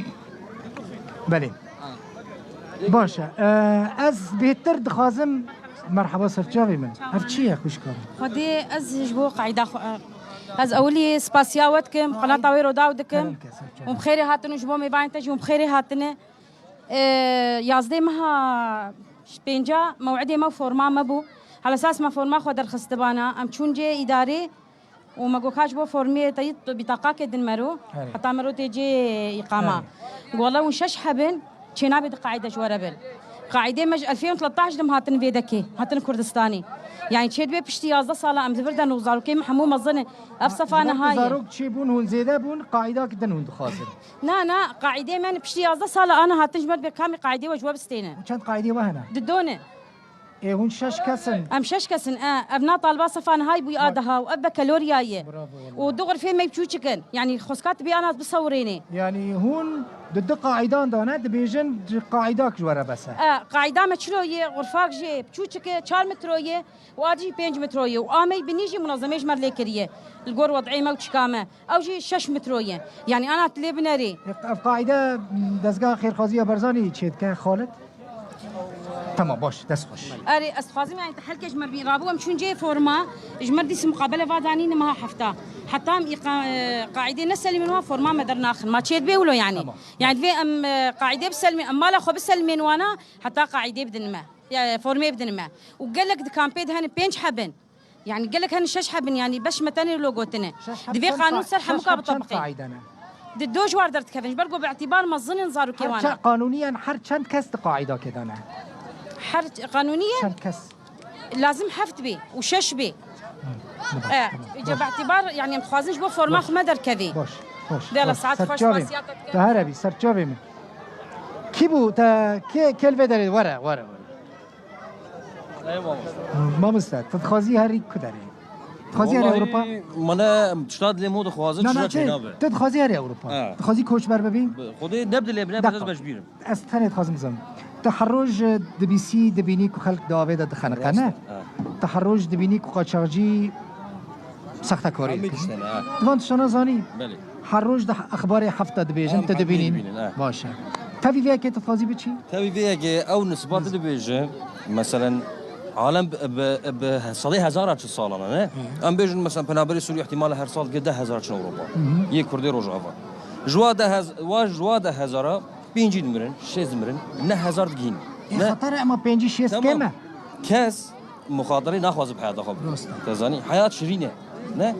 Belê. Ha. Baş e. E, ez bêhtir dixwazim, merheba ser çavê min. Ev çi ye xwişka min? Xwedê ez ji bo qayda xwe, ez ewilî spasiya we dikim, qenata wê rodaw dikim. Kerem ke ser çavê. Hûn bi xêrê hatin û ji bo mêvanên te jî hûn bi xêrê hatine. E, yazdê meha pênca mewidê me û forma me bû. Helesas me forma xwe derxistibana. Em çûn cê îdarê. û me got, "Ka ji bo formiyê te yî bîtaqakê din mero, Erê. Heta mero tê cê îqama." Erê. Got, "Wele hûn şeş hebin, çênabê di qaîde ji we re bin." Qaîdê me ji elfê û tlettaş dim hatin vê dekê, hatin Kurdistanê. Yani çê dibe piştî yazdeh sala em di vir de nû zarokê me hemû mezin in. Ev sefa niha ye. Zarok çêbûn, hûn zêde bûn, qaîdak din hûn dixwazin. Na, na, qaîdê me piştî yazdeh sala ana hatin ji me dibe kamî qaîdê we ji we bistêne. Çend qaîdê we hene? Di do ne. Ê, hûn şeş kes in? Em şeş kes in, e. Ev na taliba sefa nihay bûye a daha û ev bekelorya ye. Bravo, wala. Û du xurfê me biçûçik in. Yanî xwesika tu bê ana bisewirênê. Yanî hûn di du qaidan de ne, dibêjin ji qaidak ji we re bes e. E, qaida me çilo ye, xurfak jê biçûçik e, çar metro ye û a jî pênc metro ye û a me binî jî munezemê ji me lê kiriye. Li gor wed'ê me û çika me. Ew jî şeş metro ye. Yanî ana tu lê binerê. Ev qaîde dezgeha xêrxwaziya Barzanî çêdike, Xalid? Tamam, baş, dest xweş. Erê, ez dixwazim, yani, te helkê ji me bîn rabû, em çûn cê forma, ji me dîs muqabele va danî nimaha hefta. Heta em î qa-, e, qaîdê neselîmin wan forma me dernaxin. Ma çêdibê wilo, yani. Tamam. Yani, divê em, e, qaîdê biselmê, em mala xwe biselmên wana, heta qaîdê bidin me. Ya, formê bidin me. Û gelek di kampê de hene pênc hebin. Yani gelek hene şeş hebin, yani beş me tenê lo gotine. Şeş heb Divê çend qanûn qa-, ser şeş hemûka heb çend bitebiqî. Qaîde ne? Di do ji war derdikevin, ji ber ku bi îtibar mezin in zarokê Her wan çe-, e. Qanûniyen her çend kes di qaîdakê de ne? Her ç-, qanûniyen Çend kes? Lazim heft bê û şeş bê. Hı, E, tamam, îca tamam. Bi îtibar, yani em dixwazin ji bo forma Baş. Xwe me derkevî. Baş, baş, Dela baş. Saet xweş Serçavê. Vasiyata dike. Te here bî, serçavê min. Kî bû? Te kê, kê li vê derê? Were, were, were. Eyvallah. Mamoste, tu dixwazî herî ku derê? Dixwazî herî Ewropa? Vallahi, mane, tişta dilê min dixwaze, Na, çira na, çê, çênabe. Tu dixwazî herî Ewropa? Ha. Dixwazî koçber bibî? Bi-, Xwedê ne bidilê bine, Dakika. Ez beş bîrim. Ez tenê dixwazim bizim. Tu her roj, e, dibîsî, dibînî ku xelk di avê de dixeniqene. Rast e, ha. Tu her roj dibînî ku qaçaxcî sextekarî Hemî dikin. Tiştene, ha. Di van tiştana zanî. Belê. Her roj di exbarê hefta dibêjin, Em tu hemî dibînîn. Dibînin, ha. Baş e. Tevî vê yekê tu dixwazî biçî? Tevî vê yekê ew nisbat dibêje, meselen, alem bi, bi, bi sedê hezara çi salana, ne? Hı. Em bêjin, meselen, penaberê Sûrî ihtimale her sal dike deh hezar çin Ewropa. Hı hı. Yê Kurdê Rojava. Ji wa deh hez-, wa ji wa deh hezara pêncî dimirin, şêst dimirin, neh hezar digihîn. Ê, Ne? Xetere ema pêncî şêst Tamam. kêm e? Kes muxaterê naxwaze bi heyata xwe bibe. Rast e. Te zanî, heyat şirîn e. Ne?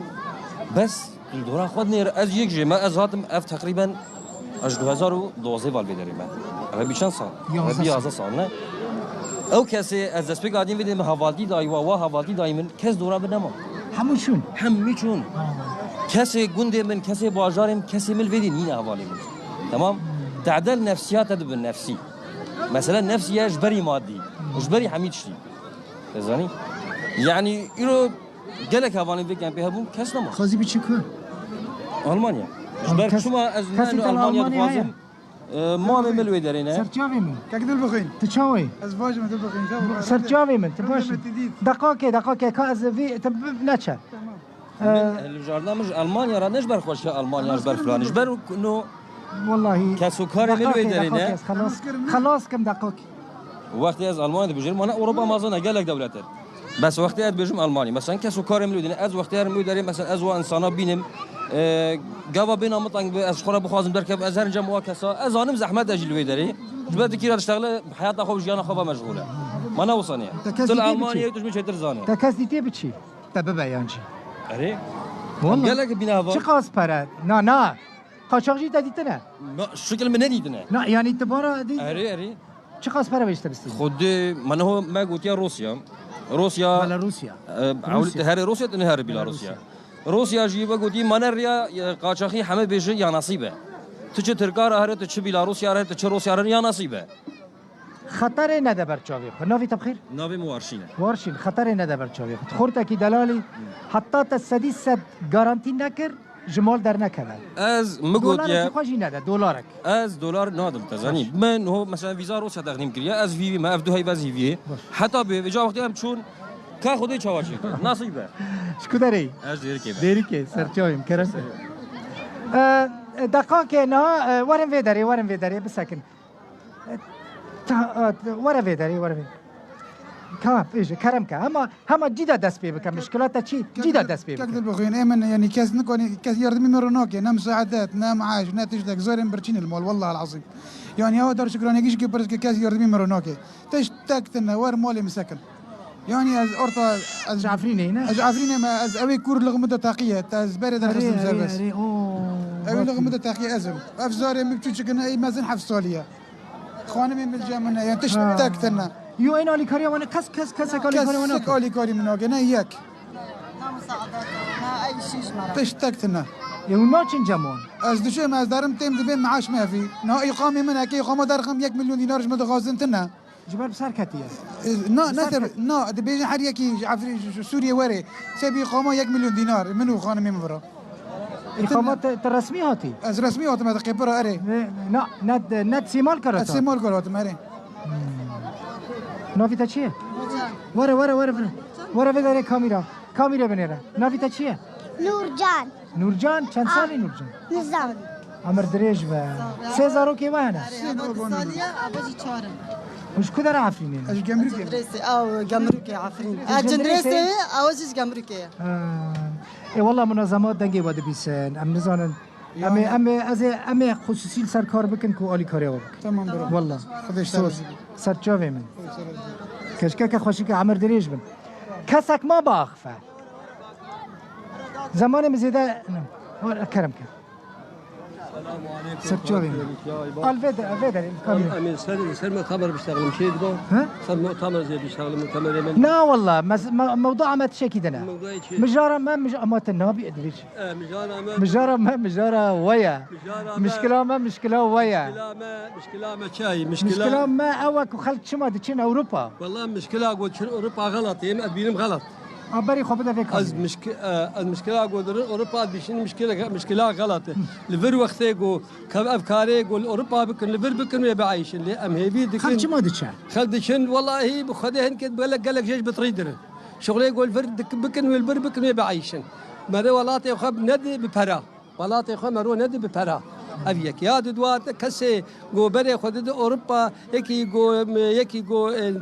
Bes, tu li dora xwe dinêre. Ez yek jê me, ez hatim, ev teqrîben ez ji du hezar û duwazdeh val vê derê me. Ev bî çend sal? Ev bî Yazdeh sal. Yazdeh sal, ne? Ew kesê ez destpêka dîn vê derê me hevaltî dayî wa, wa hevaltî dayî min, kes dora min nema. Hemû çûn? Hemî çûn. Ha. Kesê gundê min, kesê bajarê min, kesê min li vê dî nîne hevalê min. Tamam? Tedel nefsiyat te dibe nefsî. Mesela nefsî ye ji berî madî. Ji berî hemî tiştî. Te zanî? Yani îro gelek hevalên vê kempê hebûn, kes nema. Xwezî biçî ku? Almanya. Ji ber çima ez ne Almanya dixwazim? E, mamê min li wê derê ne? Serçavê min. Kek dil bixwîn. Tu çawa yî? Ez bajim dil bixwîn. Serçavê min, tu baş. Deqakê, deqakê, ka ez vî, tu bi-, neçe. Tamam. Ee, Min, hilbijartina min ji Almanya re ne ji ber xweşiya Almanya, ji ber filanî, ji ber no Wallahî. Kes û karê min wê Deqakê, derê ne? Deqakê, xelas, xelas kim deqakê. Wextê ez Almanya dibijêrim, wana Ewropa mezin e, gelek dewlet e. Bes wextê ez dibêjim Almanya. Mesela kes û karê min wê derê, ez wextê herim wê derê, mesela ez wa insana bînim, e, gava bêna min teng bi, ez ji xwe re bixwazim derkevim, ez her cem wa kesa, ez zanim zehmet e jî li wê derê. Ji ber dikî re diştexile, heyata xwe û jiyana xwe ve meşxûl e. Ma ne wisa niye? Te kes Tu li dîtiye Almanyayê biçî? Tu ji min çêtir zanî. Te kes dîtiye biçî? Te bibe yan jî. Erê. Walla. Gelek bîne heval. Çiqas pere? Na, na. Qaçaxcî te dîtine? Na, şikil min nedîtine. Na, yani tu bara dî- Erê, erê. Çiqas pere ve işte bistî? Xwedê, me neho me gotiya Rosya. Rosya. Belarusya. E, Rosya. Ewlî te herê Rosya, tu ne herê Belarusya. Belarusya. Rosya jî ve gotî, mane riya, e, qaçaxî heme bêje ya nasîbe. Tu çi Tirka re here, tu çi Belarusya re, tu çi Rosya re ya nasîbe. Xeterê nede ber çavê xwe. Navê te bi xêr? Navê min Warşîn e. Warşîn, xeterê nede ber çavê xwe. Xortekî delalî, heta te sedî sed garantî nekir, Ji mal dernekeve. Ez mi Dolarek gotiye, ji xwe jî nede, dolarek. Ez dolar nadim, te zanî. Baş. Min ho, mesela, vîza Rûsya texmîn kiriye, ez vî vî me, ev du heyv ez hîviyê. Baş. Heta bi vêca wextê em çûn, ka Xwedê çawa çêkir. Nasîb e. Ji ku derê yî? Ez Dêrikê me. Dêrikê, serçavê min, kerem. E, e, deqakê niha, e, werin vê derê, werin vê derê, bisekin. E, ta, e, were vê derê, were vê. Tamam, bêje, kerem ke. Hema, hema cî de dest pê bike. Mişkila te çi? Cî de dest pê bike. Kek dilbixwîn, ê min, yanî kes nikonî, kes yardimî min re nake. Ne misaedet, ne maaş, ne tiştek. Zorên birçîn li mal, wellahil azîm. Yanî ew der şikranekî ji kê pirs ke kes yardimî min re nake. Tiştek tine, wer malê min sekin. Yanî ez orta, ez Ji Efrînê ne? Ez ji Efrînê me, ez ewê kûr li min de teqiye, te ez berê derxistim serbest. Erê, erê, oo. Ewê li min de teqiye ez im. Ev zarê min çûçik in, ey mezin heft salî ye. Xanimê min cem min e, yani tiştek tine. Yo, ên alîkariya wan e, kes, kes, kesek alîkariya wan nake. Kesek alîkarî min nake, ne yek. Na musaedet, na ey şîş mara. Tiştek tine. Ê, hûn naçin cem wan? Ez diçim, ez derim têm dibêm maaş mevî. Na îqamê min, eke îqama derxim yek milyon dînar ji min dixwazin tine. Ji ber bi ser ketiye. E, na, ne ser, na, dibêjin her yekî ji Efrî-, ji Sûriyê were. Sebî îqama yek milyon dînar, min û xanimê min vira. Îqama te, te resmî hatî? Ez resmî hatim, ez qêpira erê. Ne, na, ne, ne sêmal kar hata? Ez sêmal kar hatim, erê. Hmm. Navî te çi ye? Were, were, were, were. Were vê derê kamîra. Kamîra binêre. Navî te çi ye? Nûrcan. Nûrcan, çend salî Nûrcan? Nizam. Emir dirêj be. Sê zarokê we hene? Erê, ava du salî ye, ava jî çar in. Hûn ji ku dera Efrînê ne? Ez ji Gemrûkê me. Rêsê, ew Gemrûkê Efrîn. Ji Cindrêsê ye, ew jî ji Gemrûkê ye. Ha. Ê, wela munazema dengê we dibîsin. Em nizanin. Em ê, em ê, ez ê, em ê xusûsî li ser kar bikin ku alîkariya we bikin. Tamam bro. Wela. Xwedê ji te razî be. Ser çavê min. Keşkeke xweşike emir dirêj bin. Kesek ma biaxife. Zemanê min zêde, ne. Wala kerem ke. Ser çavê min. Al vê de, vê de, kamera. Em ê ser, ser mu'temer biştexilin, şey digo. He? Ser mu'temer zê biştexilin, mu'temerê min. Na wala, mez-, me-, mewdua me tişekî dine. Mewdua çi? Mijara me, mij-, ama te nabî edilî. E, mijara me. Mijara me, mijara we ye. Mijara me. Mişkila me, mişkila we ye. Mişkila me, mişkila me çi ye? Mişkila Mişkila me ew e ku xelk çima diçin Ewropa. Wela mişkila ku diçin Ewropa xelat e, em ez bînim xelat. A berî xwe bide vê kamîrê. Ez mişki-, e, ez mişkila ku dirin Ewropa dişin mişkila, mişkila xelat e. Li vir wextê ku kev ev karê ku li Ewropa bikin, li vir bikin wê bieyşin. Lê em hêvî dikin. Xelk çima diçe? Xelk diçin, welahî bi Xwedê hin gelek, gelek jê ji bitirî dirin. Şuxulê ku li vir dik-, bikin, wê li vir bikin, wê bieyşin. Merê welatê xwe nedi bi pera. Welatê xwe mero nedi bi pera. Ev yek. Ya di dua te kesê ku berê xwe dide Ewropa, yekî ku, yekî ku, e,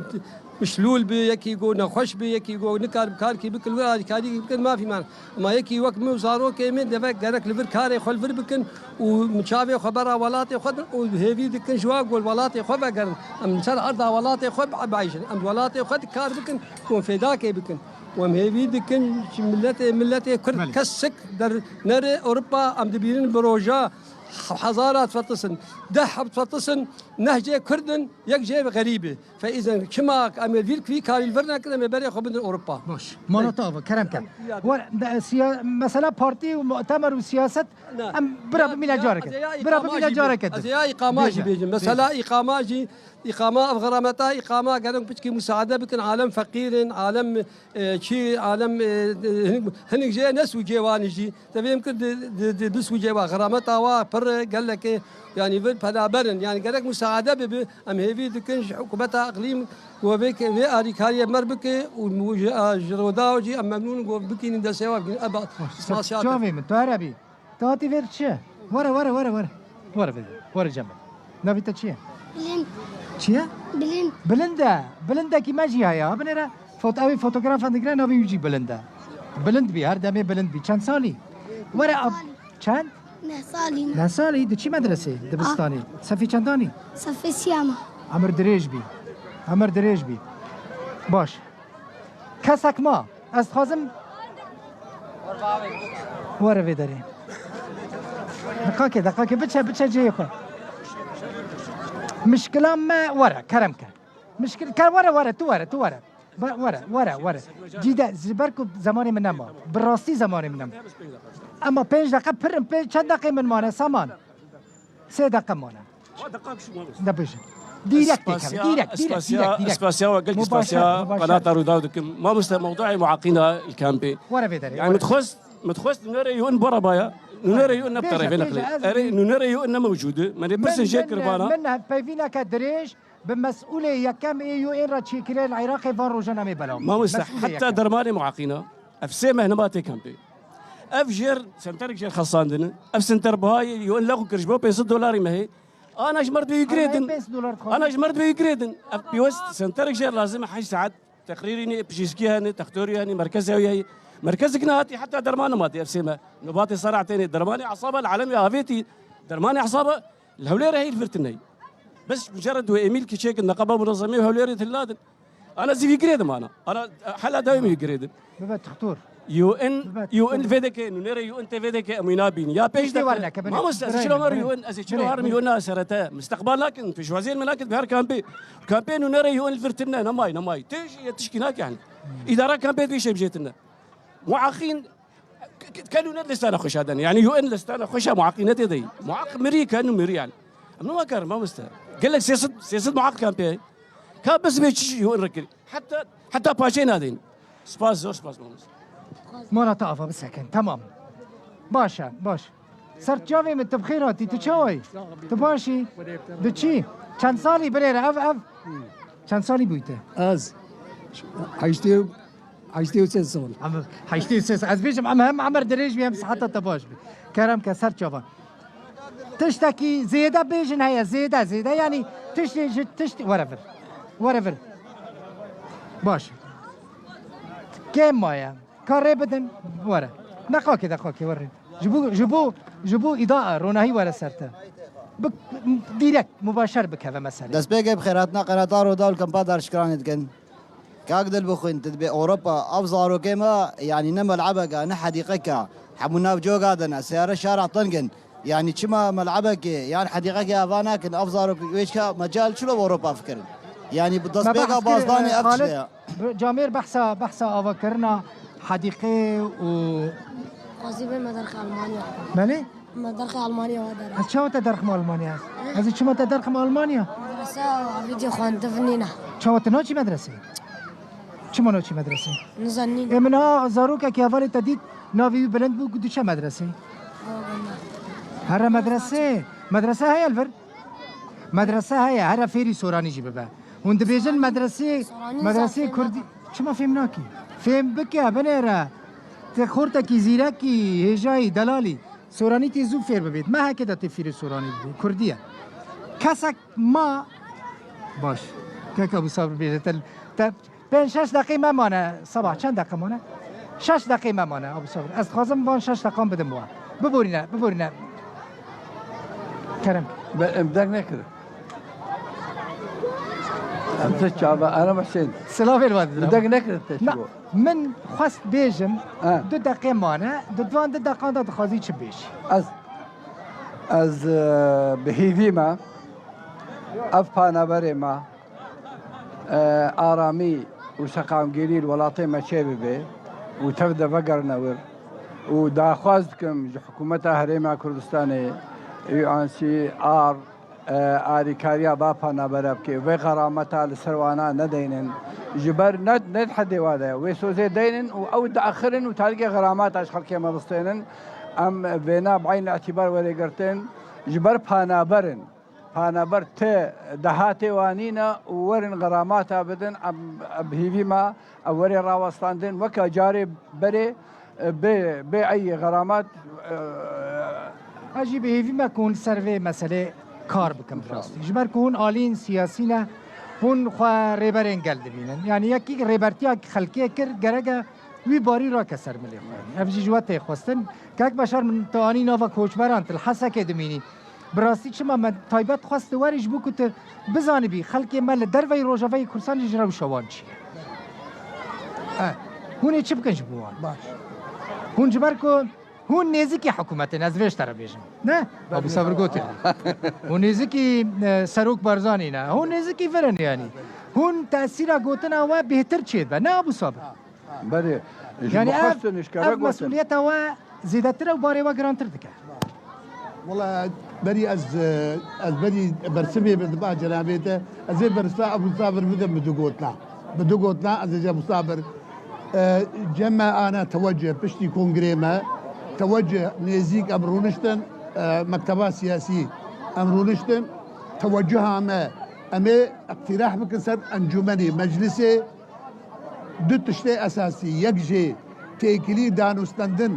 mişlûl bi, yekî ku nexweş bi, yekî ku nikar bi karkî bikin, wê alîkarî bikin, mafî man. Ama yekî wek min û zarokê min devek gerek li vir karê xwe li vir bikin û çavê xwe bera welatê xwe din û hêvî dikin ji wan ku li welatê xwe vegerin. Em li ser erda welatê xwe bi-, bieyşin. Em di welatê xwe de kar bikin û fêdakê bikin. Û em hêvî dikin ji miletê, miletê Kurd Belê. Kesik der nere Ewropa, em dibînin bi roja hezara difetisin, deh heb difetisin, neh jê Kurd in, yek jê xerîb e. Fe îzen çima em ê vîr, vî karî li vir nekin, em ê berê xwe bidin Ewropa. Baş. Mala te ava, kerem ke. Ya. Wer, de, siya-, mesela partî û mu'temer û siyaset, ne. Em bira bimîne careke. Bira bimîne careke. Ez ê ya îqama jî bêjim. Bêje. Mesela îqama jî, îqama ev xerameta, îqama gelek piçkî musaade bikin, alem feqîr in, alem, e, çi, alem, e, hinik, hinik jê ne sûcê wan jî. Te fêm kir di, di, di, di sûcê wa, xerameta wa pir e, gelekê, yanî vir penaber in. Yanî gerek musaade bibe, em hêvî dikin ji hikûmeta iqlîm ku vê, vê alîkariyê mer bike û mu-, ji, a, ji Rûdaw jî em memnûn in ku bikînin destê wa bikînin. Eba, Baş, spasiya te. Çavê min, tu here bî. Tu hatî vêr çi? Were, were, were, were. Were vêr, were cem. Navî te çi ye? Bilind. Çi ye? Bilind. Bilind e. Bilindekî me jî heye. Binêre foto-, ew ê fotografan digire, navê wî jî Bilind e. Bilind bî, her demê bilind bî. Çend salî? Were ab-, Salî. Çend? Neh salî ne. Neh salî, diçî medresê, dibistanê. Ah. Sefê çendanî? Sefê siyama. Emir dirêj bî. Emir dirêj bî. Baş. Kesek ma. Ez dixwazim. Were vê derê. Deqakê, deqakê, biçe, biçe cihê xwe. Mişkila me were, kerem ke. Mişkil, ke were, were, tu were, tu were. Ba-, were, were, were. Cîde, ji ber ku zemanê min nema. Bi rastî zemanê min nema. Ema pênc deqe pir in, pê-, çend deqê min mane, Saman? Sê deqe mane. De bêje. Dîrekt têkeve, dîrekt, dîrekt, dîrekt, dîrekt. Spasiya we gelkî, spasiya qenata Rûdaw dikim. Mamoste, mewduê muaqîna li kampê. Were vê derê, were. Yani min dixwest, min dixwest nûnerê yûn bora baya. Nûnerê U N ne bi terefê neqilê. Erê, nûnerê U N ne mewcûd e. Me nê pirsên jê kir vana. Min hevpeyvîneke dirêj bi mesûlê yekem ê U N re çêkiriye li Iraqê van rojan em ê belav. Mamoste, heta dermanê muaqîna. Ev sê meh nema tê kampê. Ev jêr, senterek jêr xesandine. Ev senter bihayê U N lexû kir ji bo pênc sed dolarî mehê. Ana ji mer dibê wî girêdin. Ana ji mer dibê wî girêdin. Ev pêwest senterek jêr lazim e heşt saet. Teqrîrî nî, pijîskî hene, textorî hene, merkez ew heye. Merkezek nehatî heta derman nematî ev sê meh. Nobatê ser'a têne. Dermanê esaba li alemê avêtî. Dermanê esaba li Hewlêrê heyî li vir tune ye. Bes mucerred wê emîl ki çêkin neqaba munezemê û Hewlêrê tilla din. Ana zî vî girêdim ana. Ana hela dewê min vî girêdim. Bibe textor. U N, U N vê deke, nûnerê U N tê vê deke, em wî nabîn. Ya pêş de. Mamoste, ez çilo mer U N, ez çilo herim U N a serete. Misteqbal nakin, pêşwaziyên me nakin, bi her kampê. Kampê nûnerê U N li vir tune, nemay, nemay. Tê jî yê tişkî nake yani. Îdara kampê vî şemjê tune. Muaqîn, ke nûner listana xweşa den. Yani U N listana xweşa muaqînetê dey. Muaq mirî, ke nû mirî yani. Em nima karin, mamoste. Gelek sê sed, sê sed muaq kampê. Ka bes bê çi U N re kirî. Heta, heta paçê nadin. Spas, zor spas mamoste. Mala te ava bisekin. Tamam. Baş e, baş. Ser çavê min tu bi xêr hatî, tu çawa yî? Tu baş î? Diçî? Çend salî birêre ev, ev? Çend salî bûyî te? Ez heştê, heştê û sê sal. Em heştê û sê sal. Ez bêjim em hem emer dirêj bî hem siheta te baş bî. Kerem ke ser çavan. Tiştekî zêde bêjin heye, zêde, zêde, yanî tiştê ji tişt, whatever. Whatever. Baş. Kêm maye. Ka rê bidin, were. Deqakê, deqakê, were. Ji bo, ji bo, ji bo îda ronahî were ser te. Bi, dîrekt, mubaşer bikeve mesele. Destpêkê bi xêr hatina qenata Rûdaw li kampa Darşikiranê dikin. Kak Dilbixwîn, tu dibê Ewropa, ev zarokê me, yanî ne melebek e, ne hedîqek e. Hemû nav coga de ne, seyare şara teng in. Yanî çima melebekê, yan hedîqekê ava nakin, ev zarok wê çika mecal çilo bi Ewropa fikirin? Yanî bi destpêka bazdanê ev çi ye? Camêr behsa, behsa avakirina hedîqê û Xwezî bê me derxê Almanya. Belê? Me derxê Almanya ve dere. Ez çawa te derxim Almanya? Ez ê çima te derxim Almanya? Medrese û evîdî xwendiv nîne. Çawa tu naçî medresê? Çima naçî medresê? Nizanîn. Ê min ha zarokekî hevalê te dît, navê wî bilind bû, ku diçe medresê. Baba, na. Here medresê. Medrese heye li vir? Medrese heye, here fêrî soranî jî bibe. Hûn dibêjin medresê, soranî medresê zafê kurdî. Çima fêm nakî? Fêm bike, binêre. Ti xortekî zîrekî, hêjayî, delalî. Soranî tê zû fêr bibêt. Me heke de tê fêrî soranî bibê. Kurdî ye. Kesek ma. Baş. Kek Ebû Sabir bêje te, te pênc şeş deqê me mane. Sabah çend deqe mane? Şeş deqê me mane, Ebû Sabir. Ez dixwazim van şeş deqan bidim wa. Biborîne, biborîne. Kerem. Be, em deng nekir. Em te çava, Erem Hüseyin. Silavê li we didim. Em deng nekir te çi bo? Min xwest bêjim, ha, du deqê mane, di van du deqan de dixwazî çi bêjî? Ez, ez, e, bi hêvî me, ev panaberê me, e, aramî û seqamgirî li welatê me çêbibe û tev de vegerine wir û daxwaz dikim ji hikûmeta Herêma Kurdistanê, U N C R, e, alîkariya va panabera bike. Vê xerameta li ser wana nedeynin. Ji ber ne, ne di hedê wa de ye. Wê sozê deynin û ew diaxirin û tarîkê xeramata ji xelkê me bistênin. Em vêna bi eyn îtîbar werê girtin. Ji ber panaber in. Panaber ti dehatê wan nîne û werin xeramata bidin. Em, em bi hêvî me. Ev were rawestandin weke carê berê, e, bê, bê ey xeramat, e, Ez jî bi hêvî me ku hûn li ser vê meselê kar bikin bi rastî. Ji ber ku hûn aliyên siyasî ne, hûn xwe rêberên gel dibînin. Yanî yekî rêbertiya xelkê kir, gerek e wî barî rake ser milê xwe. Ev jî ji we tê xwestin. Kek Beşar, min tu anî nava koçberan, tu li Hesekê dimînî. Bi rastî çima me taybet xwest tu werî ji bo ku tu bizanibî xelkê me li derveyî Rojavayê Kurdistanê ji rewşa wan çi ye? Eh, hûn ê çi bikin ji bo wan? Baş. Hûn ji ber ku hûn nêzîkî hikûmetê ne, ez vê ji te re bêjim. Ne? Abû Sabir gotiye. Hûn nêzîkî, eh, Serok Barzanî ne. Hûn nêzîkî vir in yanî. Hûn tesîra gotina we bêhtir çêdibe. Ne Abû Sabir? Belê, ji Yanî ev, xwestin, ji kere ev gotin. Mesûliyeta we zêdetir e û barê we girantir dike. Wela berî ez, e, ez berî bersiv bêjim ba cenabê te, ez ê bersiva Ebû Sabir bidim bi du gotina. Bi du gotina ez ê ji Ebû Sabir, e, cem me ana tewecih piştî kongrê me, Tewecih nêzîk em rûniştin, e, mekteba siyasî em rûniştin. Tewecuha me, em ê iqtîrah bikin ser encûmenê, meclisê. Du tiştê esasî, yek jê têkilî danûstendin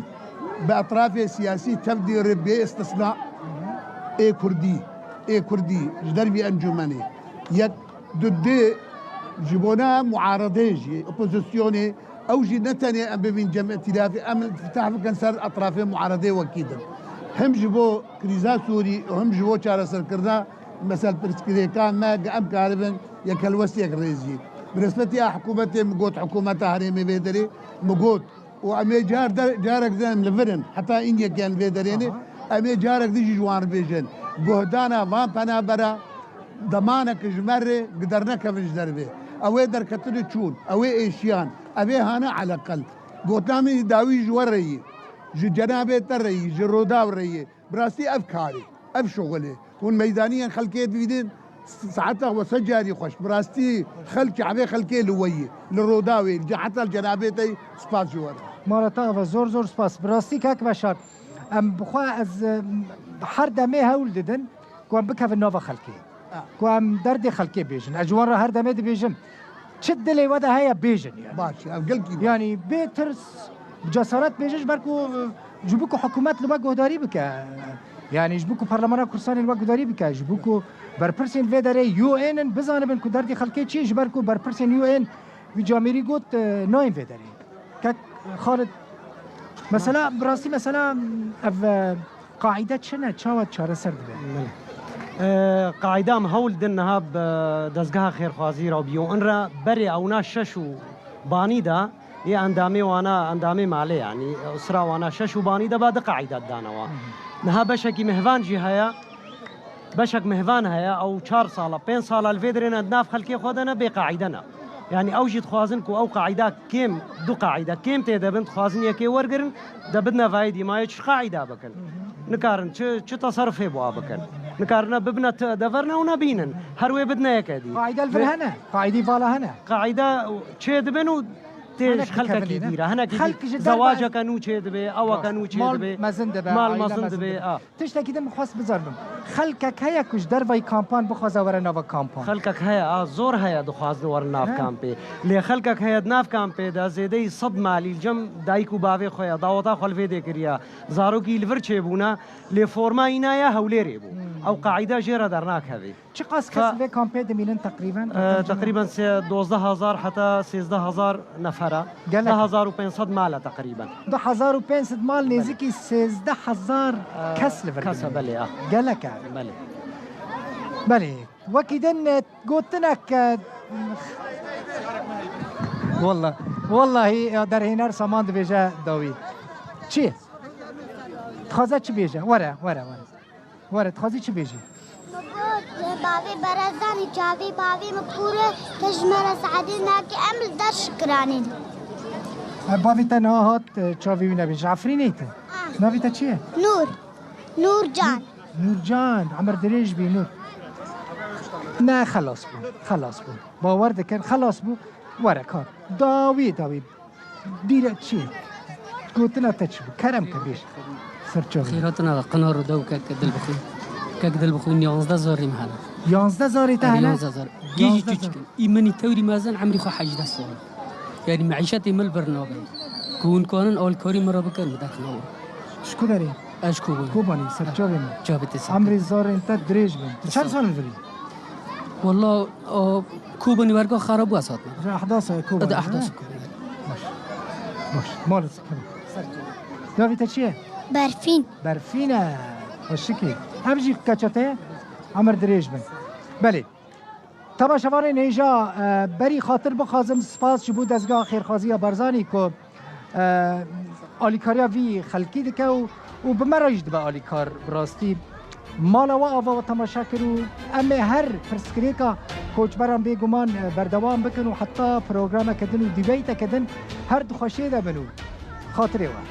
bi etrafê siyasî tevdî re bê istisna ê Kurdî, ê Kurdî ji dervî encûmenê. Yek, du, dê ji bona muaredê jî, opozisyonê, ew jî ne tenê em bibîn cem îtîlafê, em îtîlaf bikin ser etrafê muaredê wekî din. Him ji bo krîza Sûrî û him ji bo çareserkirina mesel pirsgirêka me, em karibin yek helwestiyek rêzî. Bi nisbetî a hikûmetê min got, hikûmeta herêmê vê derê min got, û em ê car de, carek din em li vir in, heta îngeke em vê derê ne, Aha. em ê carek din jî ji wan re bêjin. Guhdana van penabera, demanek ji me re gi dernekevin ji dervê. Ew ê derketin û çûn, ew ê êşiyan, ev ê hane eleqel. Gotina min dawî ji we re yî, ji cenabê te re yî, ji Rûdaw re yî. Bi rastî ev karê, ev şixulê. Hûn meydanî yên xelkê dibînin, saeta we sed carî xweş. Bi rastî xelk, çavê xelkê li we yî, li Rûdawê, li ceheta li cenabê te yî, spas ji we re. Mala te ava, zor zor spas. Bi rastî kak Beşar, em bi xwe ez, em, her demê hewl didin ku em bikevin nava xelkê. Ha. Ku em derdê xelkê bêjin. Ez ji wan re her demê dibêjim. Çi dilê we de heye bêjin yani. Baş, ev gelkî baş. Yani bê tirs, cesaret bêjin ji ber ku, e, ji bo ku hikûmet li we guhdarî bike. Yani ji bo ku Parlemana Kurdistanê li we guhdarî bike. Ji bo ku berpirsên vê derê U N in bizanibin ku derdê xelkê çi ye, ji ber ku berpirsên U N wî camêrî got, e, nayên vê derê. Kek Xalid, mesela, bi rastî mesela, ev, e, qaîde çi ne? Çawa çareser dibe? Belê. E, qaîde em hewl din niha bi dezgeha xêrxwazî re û bi U N re berê ewna şeş û banî de yê endamê wana, endamê malê, yanî usra wana şeş û banî de ba di qaîde danawa. Niha beşekî mihvan jî heye. Beşek mihvan heye, ew çar sala, pênc sala li vê derê ne, di nav xelkê xwe de ne, bê qaîde ne. Yanî ew jî dixwazin ku ew qaîda kêm, du qaîde kêm tê de bin, dixwazin yekê wergirin, de bidine vayê dîmayê çi qaîda bikin. Nikarin çi, çi teserufê bi wa bikin. Nikarine bibine ti de verine û nebînin. Her wê bidine yeke dî. Qaîde li vir Vê hene, qaîdî vala hene. Qaîde çê dibin û tê Hinek ji xelkekî dikevin, ne? Dî re. Hinekî Xelk dî ji derve zewaceke nû çê dibe, eweke Rast. Nû çê Mal dibe. Mezin dibe, Mal aîle mezin mezin dibe, dibe. A. Tiştekî din xwest bizanibim. Xelkek heye ku ji dervayî kampan bixwaze were nava kampan? Xelkek heye, a, zor heye dixwazin werin nav He. kampê. Lê xelkek heye di nav kampê de zêdeyî sed malî li cem dayik û bavê xwe ye, daweta xwe li vê dê kiriye. Zarokî li vir çêbûne, lê forma îna ya Hewlêrê bû. Hmm. Ew qaîde jê re dernakeve. Çiqas kes Fa- vê kampê dimînin teqrîben? Ee, Raqem çi ne? Teqrîben se-, dozdeh hezar heta sêzdeh hezar nefera. Gelek. Deh hezar û pênc sed mal e teqrîben. Du hezar û pênc sed mal, Belê. Nêzîkî sêzdeh hezar Ee, kes li vir kes e, dimînin. Belê, ah. Gelek e. Belê. Belê. Wekî din, e, gotinek, e, Wallah, wallahî, e, derhêner saman dibêje dawî. Çi? Dixwaze çi bêje? Were, were, were. Were, dixwazî çi bêjî? Min got, bavê berezanî çavê bavê min kûr e, te ji me re saedê nake, em li der şikiranîn. E, bavê te niha hat, e, çavê wî nebî. Ji Efrînê te? Ah. Navê te çi ye? Nûr. Nûrcan. Nûrcan, emir dirêj bî, Nûr. Ne, xelas bû, xelas bû. Bawer dikin, xelas bû. Were, kar. Dawî, dawî. Dîre çi? Gotina te çi bû? Kerem ke bêj. Ser çavê. Xêr hatin axa, qina rûdaw kek Dilbixwîn. Kek Dilbixwîn, yanzdeh zarê min hene. Yanzdeh zarê te Erê, hene? Yanzdeh zar. Gêjî Yanzdeh zar. Çûçik in. Î min î tewrî mezin, emrî xwe hejdeh sal. Yanî meîşetê min li vir nabe. Ku hûn kanin alîkarî min re bikin, min derxinawin. Ji ku derê? Ez ji Kobanê. Kobanê, ser çavê min. Çavê te ser. Emrê zarên te dirêj bin. Tu çend sal li vir î? Walla, o, Kobanî werga xera bû ez hatime. Ji ehda sal Kobanî. Di ehda sal Kobanî. Baş. Baş. Maalesef. Navê te çi ye? Berfîn. Berfîn e. Xweşikê. Ev jî keça te ye? Emir dirêj bin. Belê. Temaşevanên hêja, e, berî xatir bixwazim spas ji bo Dezgeha Xêrxwaziya Barzanî ku, e, alîkariya vî xelkî dike û, û bi me re jî dibe alîkar bi rastî. Mala we ava we temaşe kir û em ê her pirsgirêka koçberan bêguman, e, berdewam bikin û heta programeke din û dîbeyteke din her di xweşiyê de bin û xatirê we.